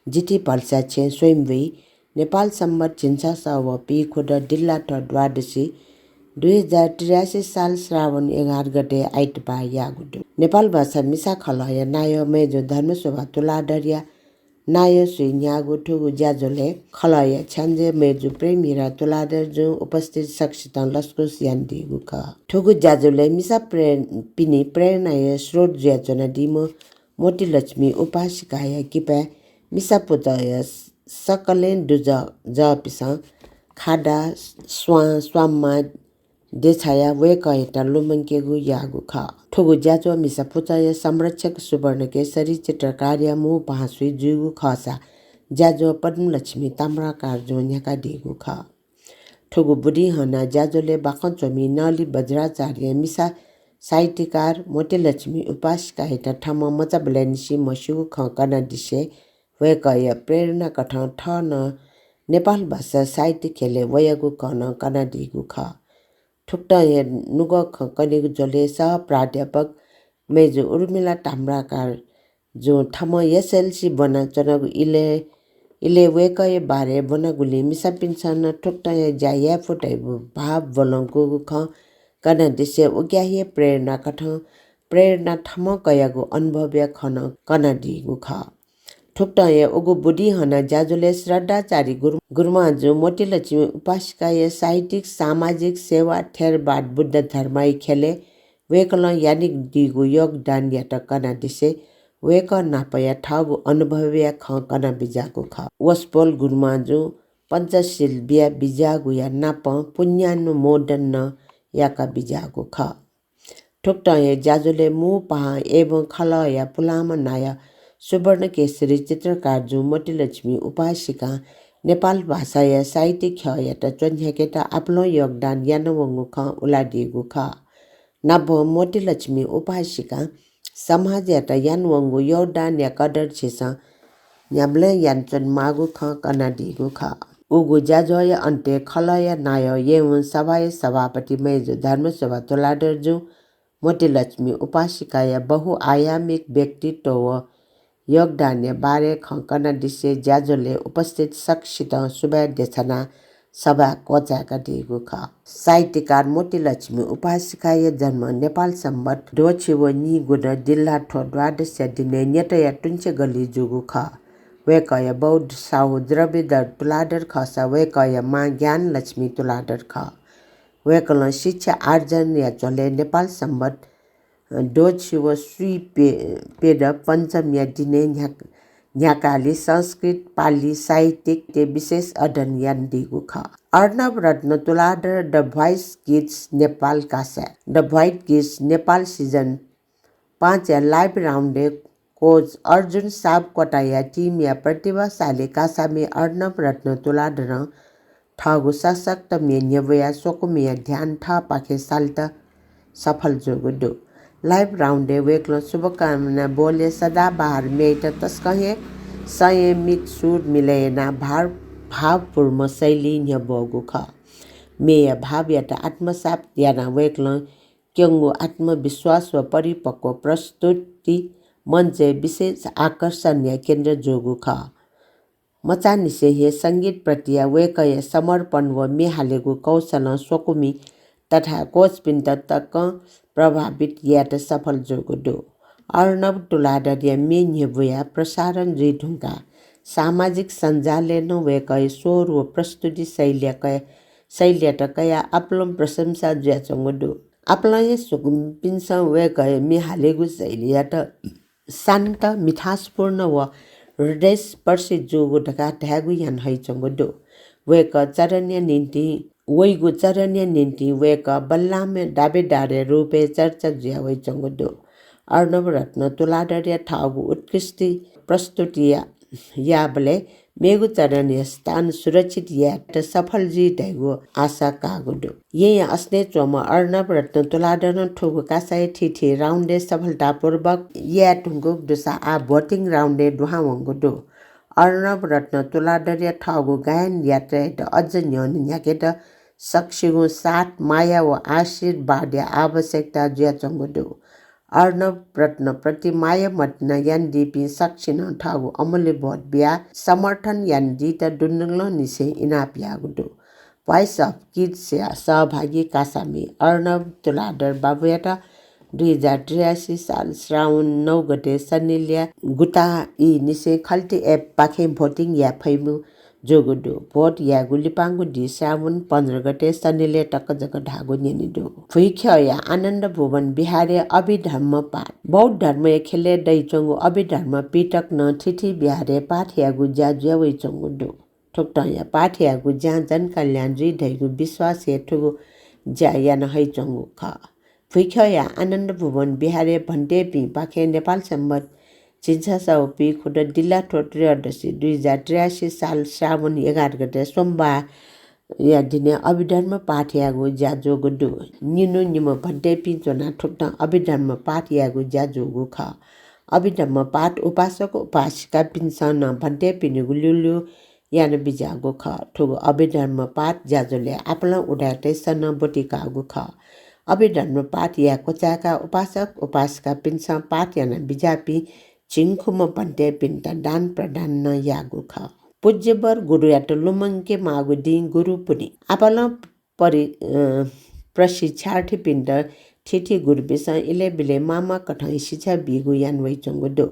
जिथि भलसा छेँ स्वयम्भुइ नेपाल सम्बत झिंछसः व पीखुदँ दिल्लाथ्व द्वादशी दुई हजार त्रियासी साल श्रावण एघार गते आइतबार याःगु दु। नेपालभाषा मिसा खलःया नायः मय्‌जु धर्मशोभा तुलाधरया नायःसुइ न्ह्याःगु थुगु ज्याझ्वलय् खलःया छ्याञ्जे मय्‌जु प्रेम हिरा तुलाधरजुं उपस्थित सकसितं लसकुस यानादीगु खः। थुगु ज्याझ्वलय् मिसा प्रे-, पिनि प्रेरणाया स्रोत जुयाच्वनादीम्ह मोतीलक्ष्मी उपासिकाया किपाय् मिसा पुचःया सकलें दुजः जःपिसं खादा, स्वां, स्वांमाः, देछायाः वय्‌कःयात लुमंकेगु याःगु खः। थुगु ज्याझ्वः मिसा पुचःया संरक्षक सुवर्णकेशरी चित्रकारया मू पाहांसुइ जूगु खःसा ज्याझ्वः पद्मलक्ष्मी ताम्राकारजुं न्ह्याकादीगु खः। थुगु बुदिं हनाः ज्याझ्वलय् बाखं च्वमि नली बज्राचार्यं मिसा साहित्यकार मोतीलक्ष्मी उपासिकायात थःम्हं मचाबलय् निसें म्हस्यूगु खँ कनादिसें वय्‌कःया प्रेरणाकथं थः नं नेपालभाषा साहित्य ख्यलय् वयागु खँ नं कनादीगु खः। थुकथं हे नुगः खँ कनेगु झ्वलय् सह प्राध्यापक मय्‌जु उर्मिला ताम्राकारजुं थःम्हं एसएलसी ब्वनाच्वनागु इलय्, इलय् वय्‌कःया बारे ब्वनागुलिं मिसापिन्सं नं थुकथं हे ज्या याये फु धइगु भाव ब्वलंकूगु खँ कनादिसें उकिया हे प्रेरणाकथं प्रेरणा थःम्हं कयागु अनुभवया खँ नं कनादीगु खः। थुकथं हे उगु बुदिं हनाः ज्याझ्वलय् श्रद्धाचारी गुरु-, गुरुमांजुं मोतीलक्ष्मी उपासिकाया साहित्यिक, सामाजिक सेवा, थेरवाद, बुद्ध धर्मया ख्यलय् वय्‌कलं यानादीगु योगदानयात कनादिसें वय्‌कः नापया थःगु अनुभवया खँ कनाबिज्याःगु खः। वसपोल गुरुमांजुं पञ्चशील बियाबिज्याःगुया नापं पुण्यानुमोदन नं याकाबिज्याःगु खः। थुकथं हे ज्याझ्वलय् मू पाहां एवं खलःया पुलांम्ह नायः सुवर्णकेशरी चित्रकारजुं मोतीलक्ष्मी उपासिकां नेपाल भाषाया साहित्य ख्यःयात च्वन्ह्याकेत आपालं योगदान यानावंगु खँ उलादीगु खः। नापं मोतीलक्ष्मी उपासिकां समाजयात यानावंगु योगदानया कदर झीसं न्ह्याबलें यानाच्वनेमाःगु खँ कनादीगु खः। उगु ज्याझ्वःया अन्त्यय् खलःया नायः एवं सभाया सभापति मय्जु धर्मशोभा तुलाधरजुं मोतीलक्ष्मी उपासिकाया बहुआयामिक व्यक्तित्व व योगदानया बारे खँ कनादिसें ज्याझ्वलय् उपस्थित सकसितं सुभाय् देछानाः सभा क्वचाय्कादीगु खः। साहित्यकार मोतीलक्ष्मी उपासिकाया जन्म नेपाल सम्बत द्वःछि व नीगुदँ दिल्लाथ्व द्वादशया दिनय् न्यतया तुंछेगल्ली जूगु खः। वय्कःया बौ साहु द्रव्यधर तुलाधर खःसा वय्कःया मां ज्ञानलक्ष्मी तुलाधर खः। वय्कलं शिक्षा आर्जनया झ्वलय् नेपाल सम्बत दोछि व स्वीपे-, पेद पञ्चमीया दिनय् न्ह्या-, न्ह्याकाली संस्कृत, पाली साहित्यय् विशेष अध्ययन यानादीगु खः। अर्णव रत्न Tuladhar The Voice Kids Nepal Kasa, The Voice Kids Nepal season पाँचया live round-य् coach अर्जुन सापकोटाया team-या प्रतिभाशाली कासामि अर्णव रत्न तुलाधरं थःगु सशक्त म्ये न्ह्यब्वयाः स्वकुमिया ध्यान थःपाखे सालेत सफल जूगु दु। Live round-य् वय्कलं शुभकामना बोलय् सदाबहार म्येयात तसकं हे संयमित सुर मिलय् यानाः भार-, भावपूर्ण शैलीं न्ह्यब्वःगु खः। म्येया भावयात आत्मसात यानाः वय्कलं क्यंगु आत्मविश्वास व परिपक्व प्रस्तुति मञ्चय् विशेष आकर्षणया केन्द्र जूगु खः। मचांनिसें हे संगीतप्रतिया वय्कःया समर्पण व म्ये हालेगु कौशलं स्वकुमि तथा coach-पिन्त तकं प्रभावित यायेत सफल जूगु दु। अर्णव तुलाधरया म्ये न्ह्यब्वयाः प्रसारण जुइ धुंकाः सामाजिक सञ्जालय् नं वय्कःया स्वर व प्रस्तुति शैलीया कया-, शैलीयात कयाः आपालं प्रशंसा जुयाच्वंगु दु। आपालं हे स्वकुमिपिन्सं वय्कःया म्ये हालेगु शैलीयात शान्त, मिठासपूर्ण व हृदयस्पर्शी जूगु धकाः धायेगु याना हइच्वंगु दु। वय्कः चरणया निंतिं, वइगु चरणया निंतिं वय्कः बल्लाःम्ह दावेदारया रूपय् चर्चा जुया वइच्वंगु दु। अर्णव रत्न तुलाधरया थःगु उत्कृष्ट प्रस्तुति या-, याःबलय् मेगु चरणया स्थान सुरक्षित यायेत सफल जुइ धइगु आशा काःगु दु। येँया असनय् च्वंम्ह अर्णव रत्न तुलाधरं थुगु कासाया थीथी round-य् सफलतापूर्वक याये धुंकूगु दुसा आः voting round-य् दुहां वंगु दु। अर्णव रत्न तुलाधरया थःगु गायन यात्रायात अझ न्ह्यःने न्ह्याकेत सकसिगुं साथ, माया व आशीर्वादया आवश्यकता जुयाच्वंगु दु। अर्णव रत्नप्रति माया मतिना यानादीपिं सकसिनं थःगु अमूल्य vote बियाः समर्थन यानादीत दुनुगलंनिसें इनाप याःगु दु। Voice of Kids-या सहभागी कासामि अर्णव तुलाधर बाबुयात दुई हजार त्रियासी साल श्रावण नौ गते सनिलया गुता ई निसें खल्टी app पाखें voting याये फइगु जूगु दु। Vote यायेगु लिपांगु दिं श्रावण पन्ध्र गते सनिलय् तक जक धाःगु न्यने दु। भुइख्यःया आनन्द भुवन विहारय् अभिधर्म पाठ। बौद्ध धर्मया ख्यलय् दइच्वंगु अभिधर्म पिटक नं थीथी विहारय् पाठ यायेगु ज्या जुया वइच्वंगु दु। थुकथंया पाठ यायेगु ज्यां जनकल्याण जुइ धइगु विश्वासय् थुगु ज्या याना हइच्वंगु खः। भुइख्यःया आनन्द भुवन विहारय् भन्तेपिं पाखें नेपाल संवत् झिंछसः व पीखुदँ दिल्लाथ्व त्रयोदशी दुई हजार त्रियासी साल श्रावण एघार गते सोमबारया दिने अभिधर्म पाठ यायेगु ज्या जूगु दु। निन्हु निम्ह भन्तेपिं च्वनाः थुकथं अभिधर्म पाठ यायेगु ज्या जूगु खः। अभिधर्म पाठ उपासक उपासिकापिन्सं नं भन्तेपिनिगु ल्यूल्यू याना बिज्याःगु खः। थुगु अभिधर्म पाठ ज्याझ्वलय् आपालं उदाय्‌तय्‌सं नं ब्वति काःगु खः। अभिधर्म पाठ याये क्वचाय्‌काः उपासक उपासिकापिन्सं पाठ याना बिज्याःपिं झिंखुम्ह भन्तेपिन्त दान प्रदान नं याःगु खः। पूज्यवर गुरुयात लुमंके माःगु दिं गुरु पुन्हि। आपालं परि-, अ, प्रशिक्षार्थीपिन्त थीथी गुरुपिन्सं इलय् ब्यलय् माःमाःकथं शिक्षा बीगु याना वइच्वंगु दु।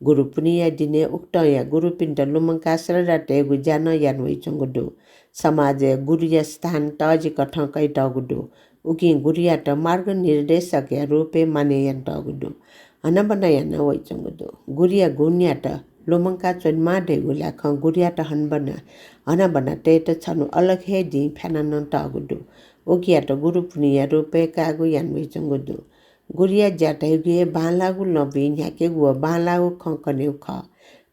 गुरु पुन्हिया दिनय् उकथंया गुरुपिन्त लुमंकाः श्रद्धा तयेगु ज्या नं याना वइच्वंगु दु। समाजय् गुरुया स्थान तःजिकथं कयातःगु दु। उकिं गुरुयात मार्गनिर्देशकया रूपय् मानय् यानातःगु दु। हनाबना याना वइच्वंगु दु। गुरुया गुणयात लुमंका च्वनेमाः धइगु ल्हातं गुरुयात हनाबना, हनाबना तयेत छन्हु अलग हे दिं फ्याना नं तःगु दु। उकियात गुरु पुन्हिया रूपय् कायेगु याना वइच्वंगु दु। गुरुया ज्या धइगु हे बांलाःगु लँपुइ न्ह्याकेगु व बांलाःगु खँ कनेगु खः।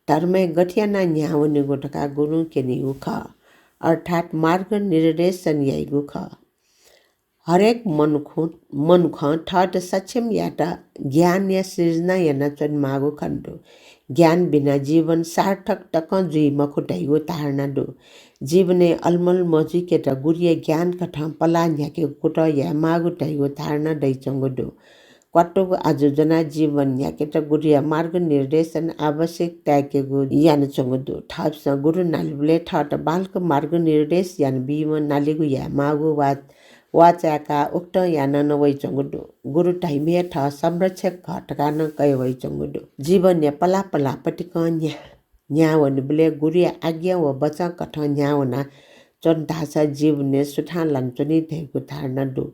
धर्मय् गथे यानाः न्ह्याः वनेगु धकाः गुरुं क्यनीगु खः। अर्थात् मार्गनिर्देशन याइगु खः। हरेक मनुखं, मनुखं थःत सक्षम यायेत ज्ञानया सृजना यानाच्वनेमाःगु खनेदु। ज्ञान बिना जीवन सार्थक तकं जुइ मखु धइगु धारणा दु। जीवनय् अलमल मजुइकेत गुरुया ज्ञानकथं पलाः न्ह्याकेगु कुतः यायेमाःगु धइगु धारणा दइच्वंगु दु। क्वातुगु आजु ज्वनाः जीवन न्ह्याकेत गुरुया मार्गनिर्देशन आवश्यक ताय्‌केगु यानाच्वंगु दु। थःपिन्सं गुरु नालेबलय् थःत बांलाक मार्गनिर्देश यानाबीम्ह नालेगु यायेमाःगु वा वाःचाय्‌काः उकथं याना नं वइच्वंगु दु। गुरु धइम्ह हे थः संरक्षक खः धकाः नं कया वइच्वंगु दु। जीवनया पलाः पलाः पतिकं न्ह्या-, न्ह्याः वनेबलय् गुरुया आज्ञा व वचनकथं न्ह्याः वनाच्वन धाःसा जीवनय् सुथां लानाच्वनी धइगु धारणा दु।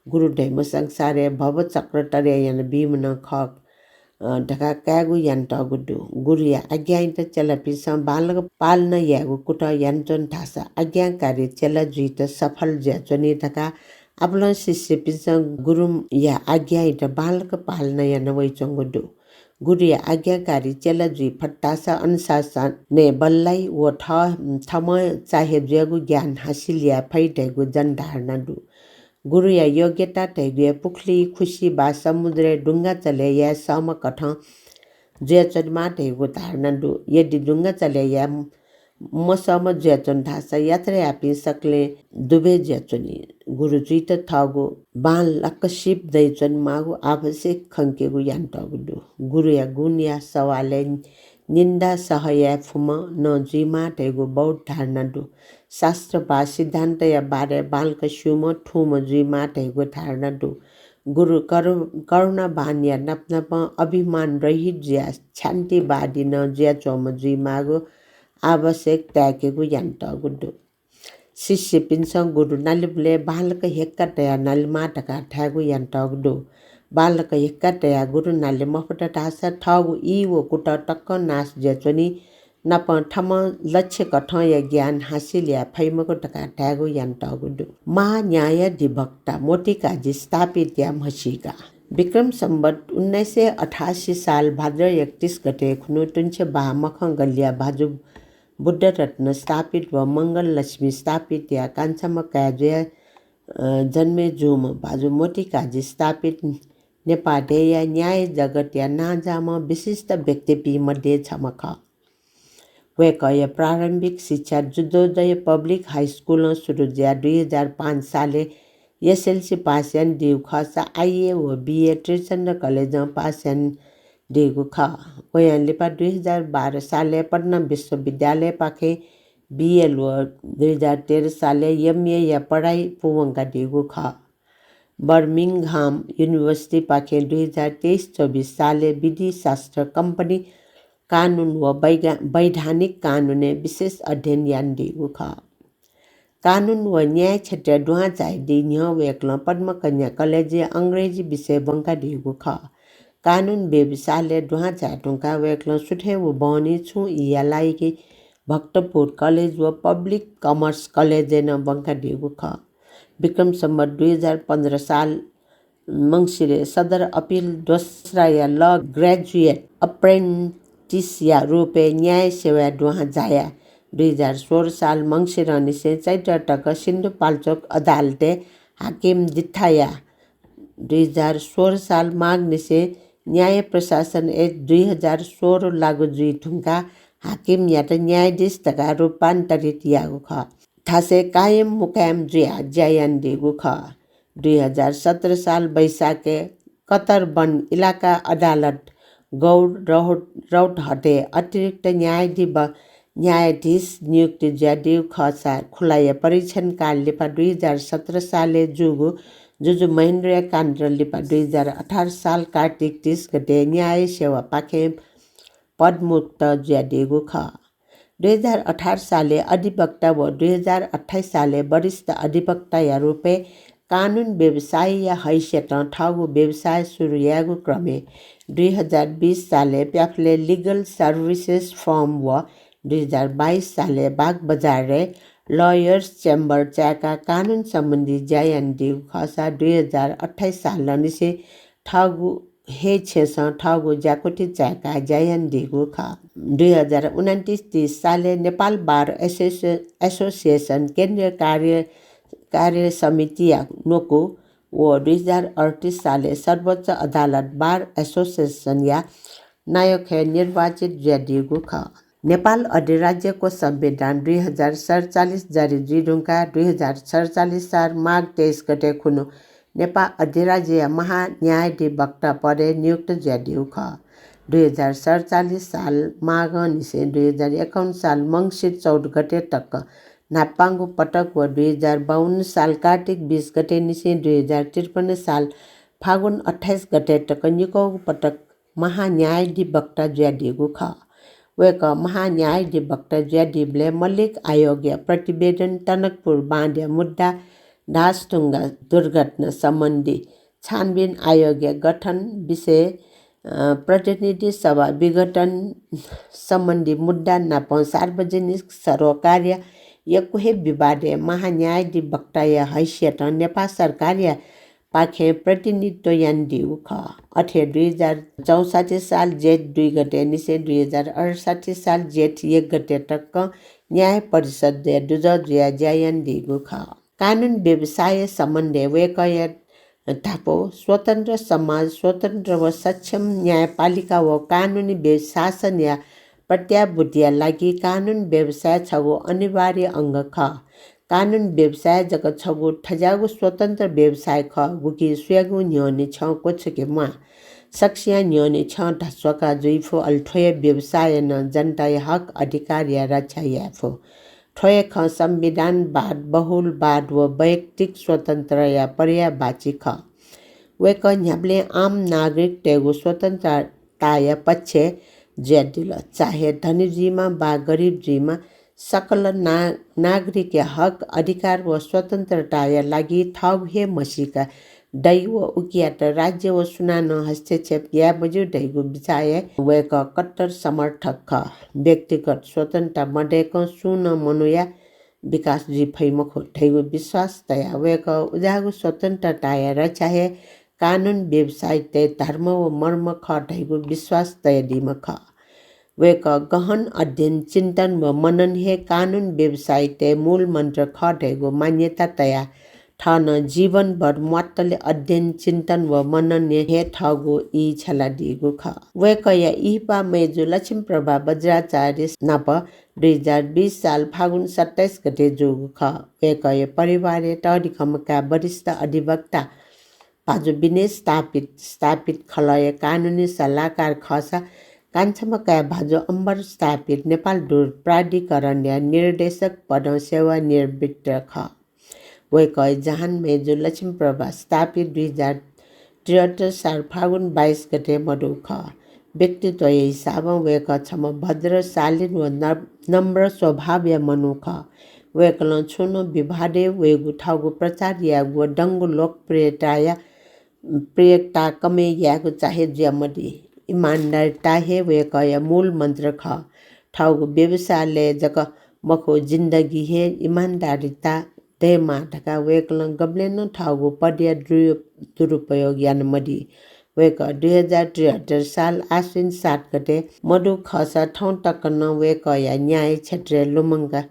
गुरु धइम्ह संसारय् भवचक्र तरे यानाबीम्ह नं खः, अ, धकाः कायेगु यानातःगु दु। गुरुया आज्ञायात चेलापिन्सं बांलाक पालना यायेगु कुतः यानाच्वन धाःसा आज्ञाकारी चेला जुइत सफल जुयाच्वनी धकाः आपालं शिष्यपिन्सं गुरुया आज्ञायात बांलाक पालना याना वइच्वंगु दु। गुरुया आज्ञाकारी चेला जुइ फत धाःसा अनुशासनय् बल्लाइ व थ-, थःम्हं चाहे जुयागु ज्ञान हासिल याये फइ धइगु जनधारणा दु। गुरुया योग्यता धइगुया पुखुलिइ खुसि वा समुद्रय् डुंगा चले याये सःम्ह कथं जुयाच्वनेमाः धइगु धारणा दु। यदि डुंगा चले याये मसःम्ह जुयाच्वन धाःसा यात्रा याःपिं सकलें दुबय् जुयाच्वनी। गुरु जुइत थःगु बांलाक सिप दयाच्वनेमाःगु आवश्यक खंकेगु यानातःगु दु। गुरुया गुणया सवालय् निन्दा सह याये फुम्ह नं जुइमाः धइगु बौद्ध धारणा दु। शास्त्र वा सिद्धान्तया बारे बांलाक स्यूम्ह थूम्ह जुइमाः धइगु धारणा दु। गुरु करु-, करुणावानया नापनापं अभिमान रहित जुयाः क्षान्तिवादी नं जुयाच्वंम्ह जुइमाःगु आवश्यक ताय्‌केगु यानातःगु दु। शिष्यपिन्सं गुरु नालेबलय् बांलाक हेक्का तयाः नालेमाः धकाः धायेगु यानातःगु दु। बांलाक हेक्का तयाः गुरु नाले मफुत धाःसा थःगु ई व कुतः तकं नाश जुयाच्वनी, नापं थःम्हं लक्ष्य कथंया ज्ञान हासिल याये फइ मखु धकाः धायेगु यानातःगु दु। महान्यायाधिवक्ता मोतिकाजी स्थापितया म्हसीका। विक्रम सम्वत उन्नाइस सय अठासी साल भाद्र एकतिस गते खुन्हु तुंछेबहाः मखं गल्लीया भाजु बुद्धरत्न स्थापित व मंगल लक्ष्मी स्थापितया कान्छाम्ह काय् जुयाः, अ, जन्मे जूम्ह भाजु मोतिकाजी स्थापित नेपाः देय्‌या न्याय जगतया नांजाःम्ह विशिष्ट व्यक्तिपिं मध्ये छम्ह खः। वय्‌कःया प्रारम्भिक शिक्षा जुद्धोदय पब्लिक हाई स्कुलं सुरु जुयाः दुई हजार पाँच सालय् एसएलसी पास यानादीगु खःसा आइए व बिए त्रिचन्द्र कलेजं पास यानादीगु खः। वयां लिपा दुई हजार बाह्र सालय् पटना विश्वविद्यालयपाखें बिएल व दुई हजार तेह्र सालय् एमएया पढाइ पूवंकादीगु खः। बर्मिंघम युनिभर्सिटीपाखें दुई हजार तेइस चौबिस सालय् विधिशास्त्र, कम्पनी कानून व वैगा-, वैधानिक कानूनय् विशेष अध्ययन यानादीगु खः। कानून व न्याय क्षेत्रय् दुहां झायादी न्ह्यः वय्‌कलं पद्मकन्या कलेजय् अंग्रेजी विषय ब्वंकादीगु खः। कानून व्यवसालय् दुहां झाये धुंकाः वय्‌कलं सुथय् व बहनी छुं ईया लागिं भक्तपुर कलेज व पब्लिक कमर्स कलेजय् नं ब्वंकादीगु खः। विक्रम सम्वत दुई हजार पन्ध्र साल मंसिरय् सदर अपिल दोस्राया ल ग्रेजुएट अप्रेन्टिसया रूपय् न्याय सेवाय् दुहां झायाः दुई हजार सोह्र साल मंसिरंनिसें चैत्र तक सिन्धुपाल्चोक अदालतय् हाकिम दिथायाः दुई हजार सोह्र साल माघनिसें न्याय प्रशासन ऐन दुई हजार सोह्र लागू जुइ धुंकाः हाकिमयात न्यायाधीश धकाः रूपान्तरित याःगु खः। थासय् कायम मुकायम जुयाः ज्या यानादीगु खः। दुई हजार सत्र साल वैशाखय् कतरबन इलाका अदालत गौर रौत-, रौतहटय् अतिरिक्त न्यायाधि-, न्यायाधीश नियुक्ति जुयादीगु खःसा खुलाया परीक्षणकाल लिपा दुई हजार सत्र सालय् जूगु जुजु महेन्द्रया काण्ड लिपा दुई हजार अठार साल कार्तिक तीस गते न्याय सेवापाखें पदमुक्त जुयादीगु खः। दुई हजार अठार सालय् अधिवक्ता व दुई हजार अट्ठाइस सालय् वरिष्ठ अधिवक्ताया रूपय् कानून व्यवसायीया हैसियतं थःगु व्यवसाय सुरु यायेगु क्रमय् दुई हजार बिस सालय् प्याफलय् लिगल सर्भिसेस फर्म व दुई हजार बाइस सालय् बागबजारय् लयर्स च्याम्बर चाय्‌काः कानून सम्बन्धी ज्या यानादीगु खःसा दुई हजार अट्ठाइस सालंनिसें थःगु हे छेँसं थःगु ज्याकुथि चाय्‌काः ज्या यानादीगु खः। दुई हजार उनन्तिस तीस सालय् नेपाल बार एसोसिए-, एसोसिएसन केन्द्रीय कार्य, कार्य समितिया न्वकू व दुई हजार अड्तिस सालय् सर्वोच्च अदालत बार एसोसिएसनया नायःखय् निर्वाचित जुयादीगु खः। नेपाल अधिराज्यको संविधान दुई हजार सतचालिस जारी जुइधुंकाः दुई हजार सतचालिस साल माघ तेइस गते खुन्हु नेपाल अधिराज्यया महान्यायाधिवक्ता पदय् नियुक्त जुयादीगु खः। दुई हजार सतचालिस साल माघंनिसें दुई हजार एकाउन्न साल मंसिर चौध गते तक न्हापांगु पटक व दुई हजार बाउन्न साल कार्तिक बिस गतेनिसें दुई हजार त्रिपन्न साल फागुन अट्ठाइस गते तक निकःगु पटक महान्यायाधिवक्ता जुयादीगु खः। वय्‌कः महान्यायाधिवक्ता जुयादीबलय् मल्लिक आयोगया प्रतिवेदन, टनकपुर बाँधया मुद्दा, ढासढुङ्गा दुर्घटना सम्बन्धी छानबिन आयोगया गठन विषय, अ, प्रतिनिधि सभा विघटन सम्बन्धी मुद्दा नापं सार्वजनिक सरोकारया यक्व हे विवादय् महान्यायाधिवक्ताया हैसियतं नेपाल सरकारया पाखें प्रतिनिधित्व यानादीगु खः। अथे दुई हजार चौसट्ठी साल जेठ दुई गते निसें दुई हजार अठसट्ठी साल जेठ एक गते तक न्याय परिषदय् दुजः जुयाः ज्या यानादीगु खः। कानून व्यवसाय सम्बन्धय् वय्कःया धापू स्वतन्त्र समाज, स्वतन्त्र व सक्षम न्यायपालिका व कानूनी व्य-, शासनया प्रत्याभूतिया लागि कानून व्यवसाय छगू अनिवार्य अंग खः। कानून व्यवसाय जक छगू थज्याःगु स्वतन्त्र व्यवसाय खः, गुकी सुयागुं न्ह्यःने छ्यं क्वछुके म्वाः। सकसियां न्ह्यःने छ्यं धस्वाका जुइफु, अले थ्व हे व्यवसायं नं जनताया हक अधिकारया रक्षा यायेफु। थ्व हे खँ संविधानवाद, बहुलवाद व वैयक्तिक स्वतन्त्रया पर्यायवाची खः। वय्कः न्ह्याबलें आम नागरिकतय्गु स्वतन्त्रताया पक्षय् जुयादिल। चाहे धनी जुइमा वा गरिब जुइमा, सकल ना-, नागरिकया हक, अधिकार व स्वतन्त्रताया लागि थःगु हे म्हसीका दइ व उकियात राज्य व सुनानं हस्तक्षेप याये मज्यू धइगु बिचाःया वय्कः कट्टर समर्थक खः। व्यक्तिगत स्वतन्त्रता मदय्कं सुं नं मनूया विकास जुइ फइ मखु धइगु विश्वास तयाः वय्कः उज्याःगु स्वतन्त्रताया रक्षा हे कानून व्यवसायीतय् धर्म व मर्म खः धइगु विश्वास तयादीम्ह खः। वय्कः गहन अध्ययन, चिन्तन व मनन हे कानून व्यवसायीतय् मूल मन्त्र खः धइगु मान्यता तयाः थः नं जीवनभर म्वातले अध्ययन, चिन्तन व मननय् हे थःगु ई छ्यलादीगु खः। वय्कःया इहिपा मय्जु लक्ष्मीप्रभा बज्राचार्य नाप दुई हजार बीस साल फागुन सत्ताइस गते जूगु खः। वय्कःया परिवारय् तःधिकःम्ह काय् वरिष्ठ अधिवक्ता भाजु विनेश स्थापित, स्थापित खलःया कानूनी सल्लाहकार खःसा कान्छाम्ह काय् भाजु अम्बर स्थापित नेपाल दूर प्राधिकरणया निर्देशक पदं सेवानिवृत्त खः। वय्कःया जहान मय्जु लक्ष्मीप्रभा स्थापित दुई हजार त्रिहत्तर साल फागुन बाइस गते मदु खः। व्यक्तित्वया हिसाबं वय्कः छम्ह भद्र, शालीन व न-, नम्र स्वभावया मनू खः। वय्कलं छुं नं विवादय् वयेगु थःगु प्रचार यायेगु व दंगु लोकप्रियताया, प्रियता कमय् यायेगु चाहे जुयामदी। इमानदारिता हे वय्कःया मूल मन्त्र खः। थःगु व्यवसायलय् जक मखु, जिन्दगी हे इमानदारिता दयेमाः धकाः वय्कलं गबलें नं थःगु पदया दुरु-, दुरुपयोग यानामदी। वय्कः दुई हजार त्रिहत्तर साल आश्विन सात गते मदु खःसा थौं तक नं वय्कःया न्याय क्षेत्रय् लुमंका,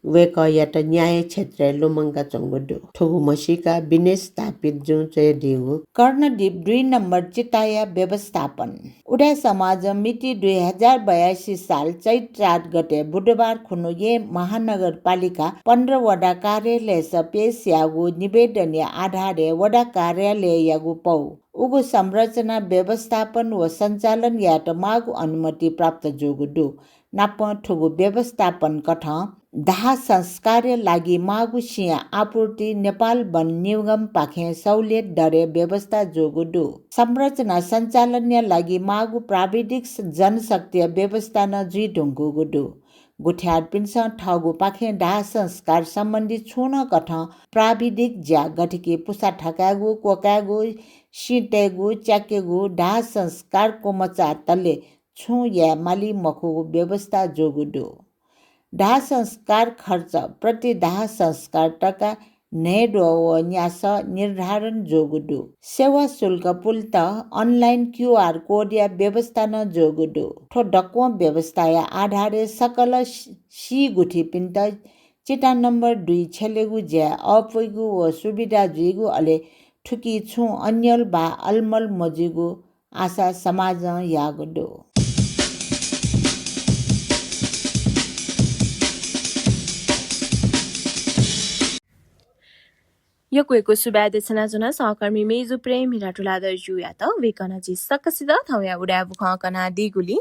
वय्कःयात न्याय क्षेत्रय् लुमंकाच्वंगु दु। थुगु म्हसीका विनेश स्थापित जुं च्वयादीगु कर्णदीप दुई नम्बर चिताया व्यवस्थापन। उदाय् समाजं मिति दुई हजार बयासी साल चैत्र चार गते बुधबार खुन्हु येँ महानगरपालिका पन्ध्र वडा कार्यालयस पेश याःगु निवेदनया आधारय् वडा कार्यालययागु पौ उगु संरचना व्यवस्थापन व सञ्चालन यायेत माःगु अनुमति प्राप्त जूगु दु। नापं थुगु व्यवस्थापन कथं दाह संस्कारया लागि माःगु सिँया आपूर्ति नेपाल वन निगमपाखें सहुलियत दरय् व्यवस्था जूगु दु। संरचना सञ्चालनया लागि माःगु प्राविधिक स-, जनशक्तिया व्यवस्था नं जुइधुंकूगु दु। गुथियारपिन्सं थःगुपाखें दाह संस्कार सम्बन्धी छुं नं कथं प्राविधिक ज्या गथेकि पुसा थकायेगु, क्वकायेगु, सिँ तयेगु, च्याकेगु, दाह संस्कार क्वमचाःतले छुं याये माली मखुगु व्यवस्था जूगु दु। दाह संस्कार खर्च प्रति दाह संस्कार तका न्हय्द्वः व न्यासः निर्धारण जूगु दु। सेवा शुल्क पुलेत online QR code या व्यवस्था नं जूगु दु। थ्व दक्वं व्यवस्थाया आधारय् सकल सि-, सी गुथिपिन्त चिता नम्बर दुई छ्यलेगु ज्या अःपुइगु व सुविधा जुइगु, अले थुकी छुं अन्यल वा अलमल मजुइगु आशा समाजं याःगु दु। यक्व यक्व सुभाय् देछानाच्वना सहकर्मी मेजु प्रेम हिरा तुलाधर ज्यूयात। वय्कलं झी सकसित थौंया उदाय् बुखँ कनादीगुलिं,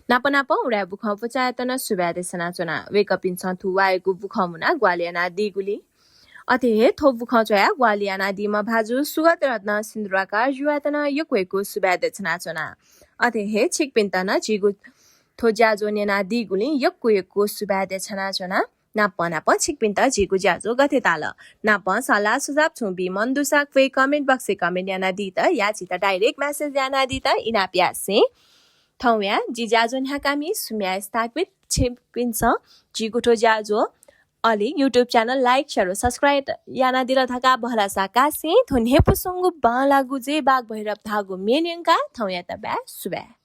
नाप नापं उदाय् बुखँ पुचःयात नं सुभाय् देछानाच्वना। वय्कःपिन्सं थुवाःयागु बुखँ मुनाः ग्वाहालि यानादीगुलिं, अथे हे थ्व बुखँ च्वयाः ग्वाहालि यानादीम्ह भाजु सुगत रत्न सिन्दुराकार ज्यूयात नं यक्व यक्व सुभाय् देछानाच्वना। अथे हे छिकपिन्त नं झीगु थ्व ज्याझ्वः न्यनादीगुलिं यक्व यक्व सुभाय् देछानाच्वना। नापं नापं छिकपिन्त झीगु ज्याझ्वः गथे ताल नापं सल्लाह सुझाव छुं बी मन दुसा क्वय् comment box-य् comment यानादीत या झीत direct message यानादीत इनाप यासें थौंया जि ज्याझ्वः न्ह्याकामि सुम्या स्थापित छिकपिन्सं झीगु थ्व ज्याझ्वः अले YouTube channel like, share व subscribe यानादिल धकाः भलसा कासें थ्व न्ह्यइपुसेंगु बांलाःगु जय बाघ भैरव धाःगु म्ये न्यंकाः थौंयात बाय् सुभाय्।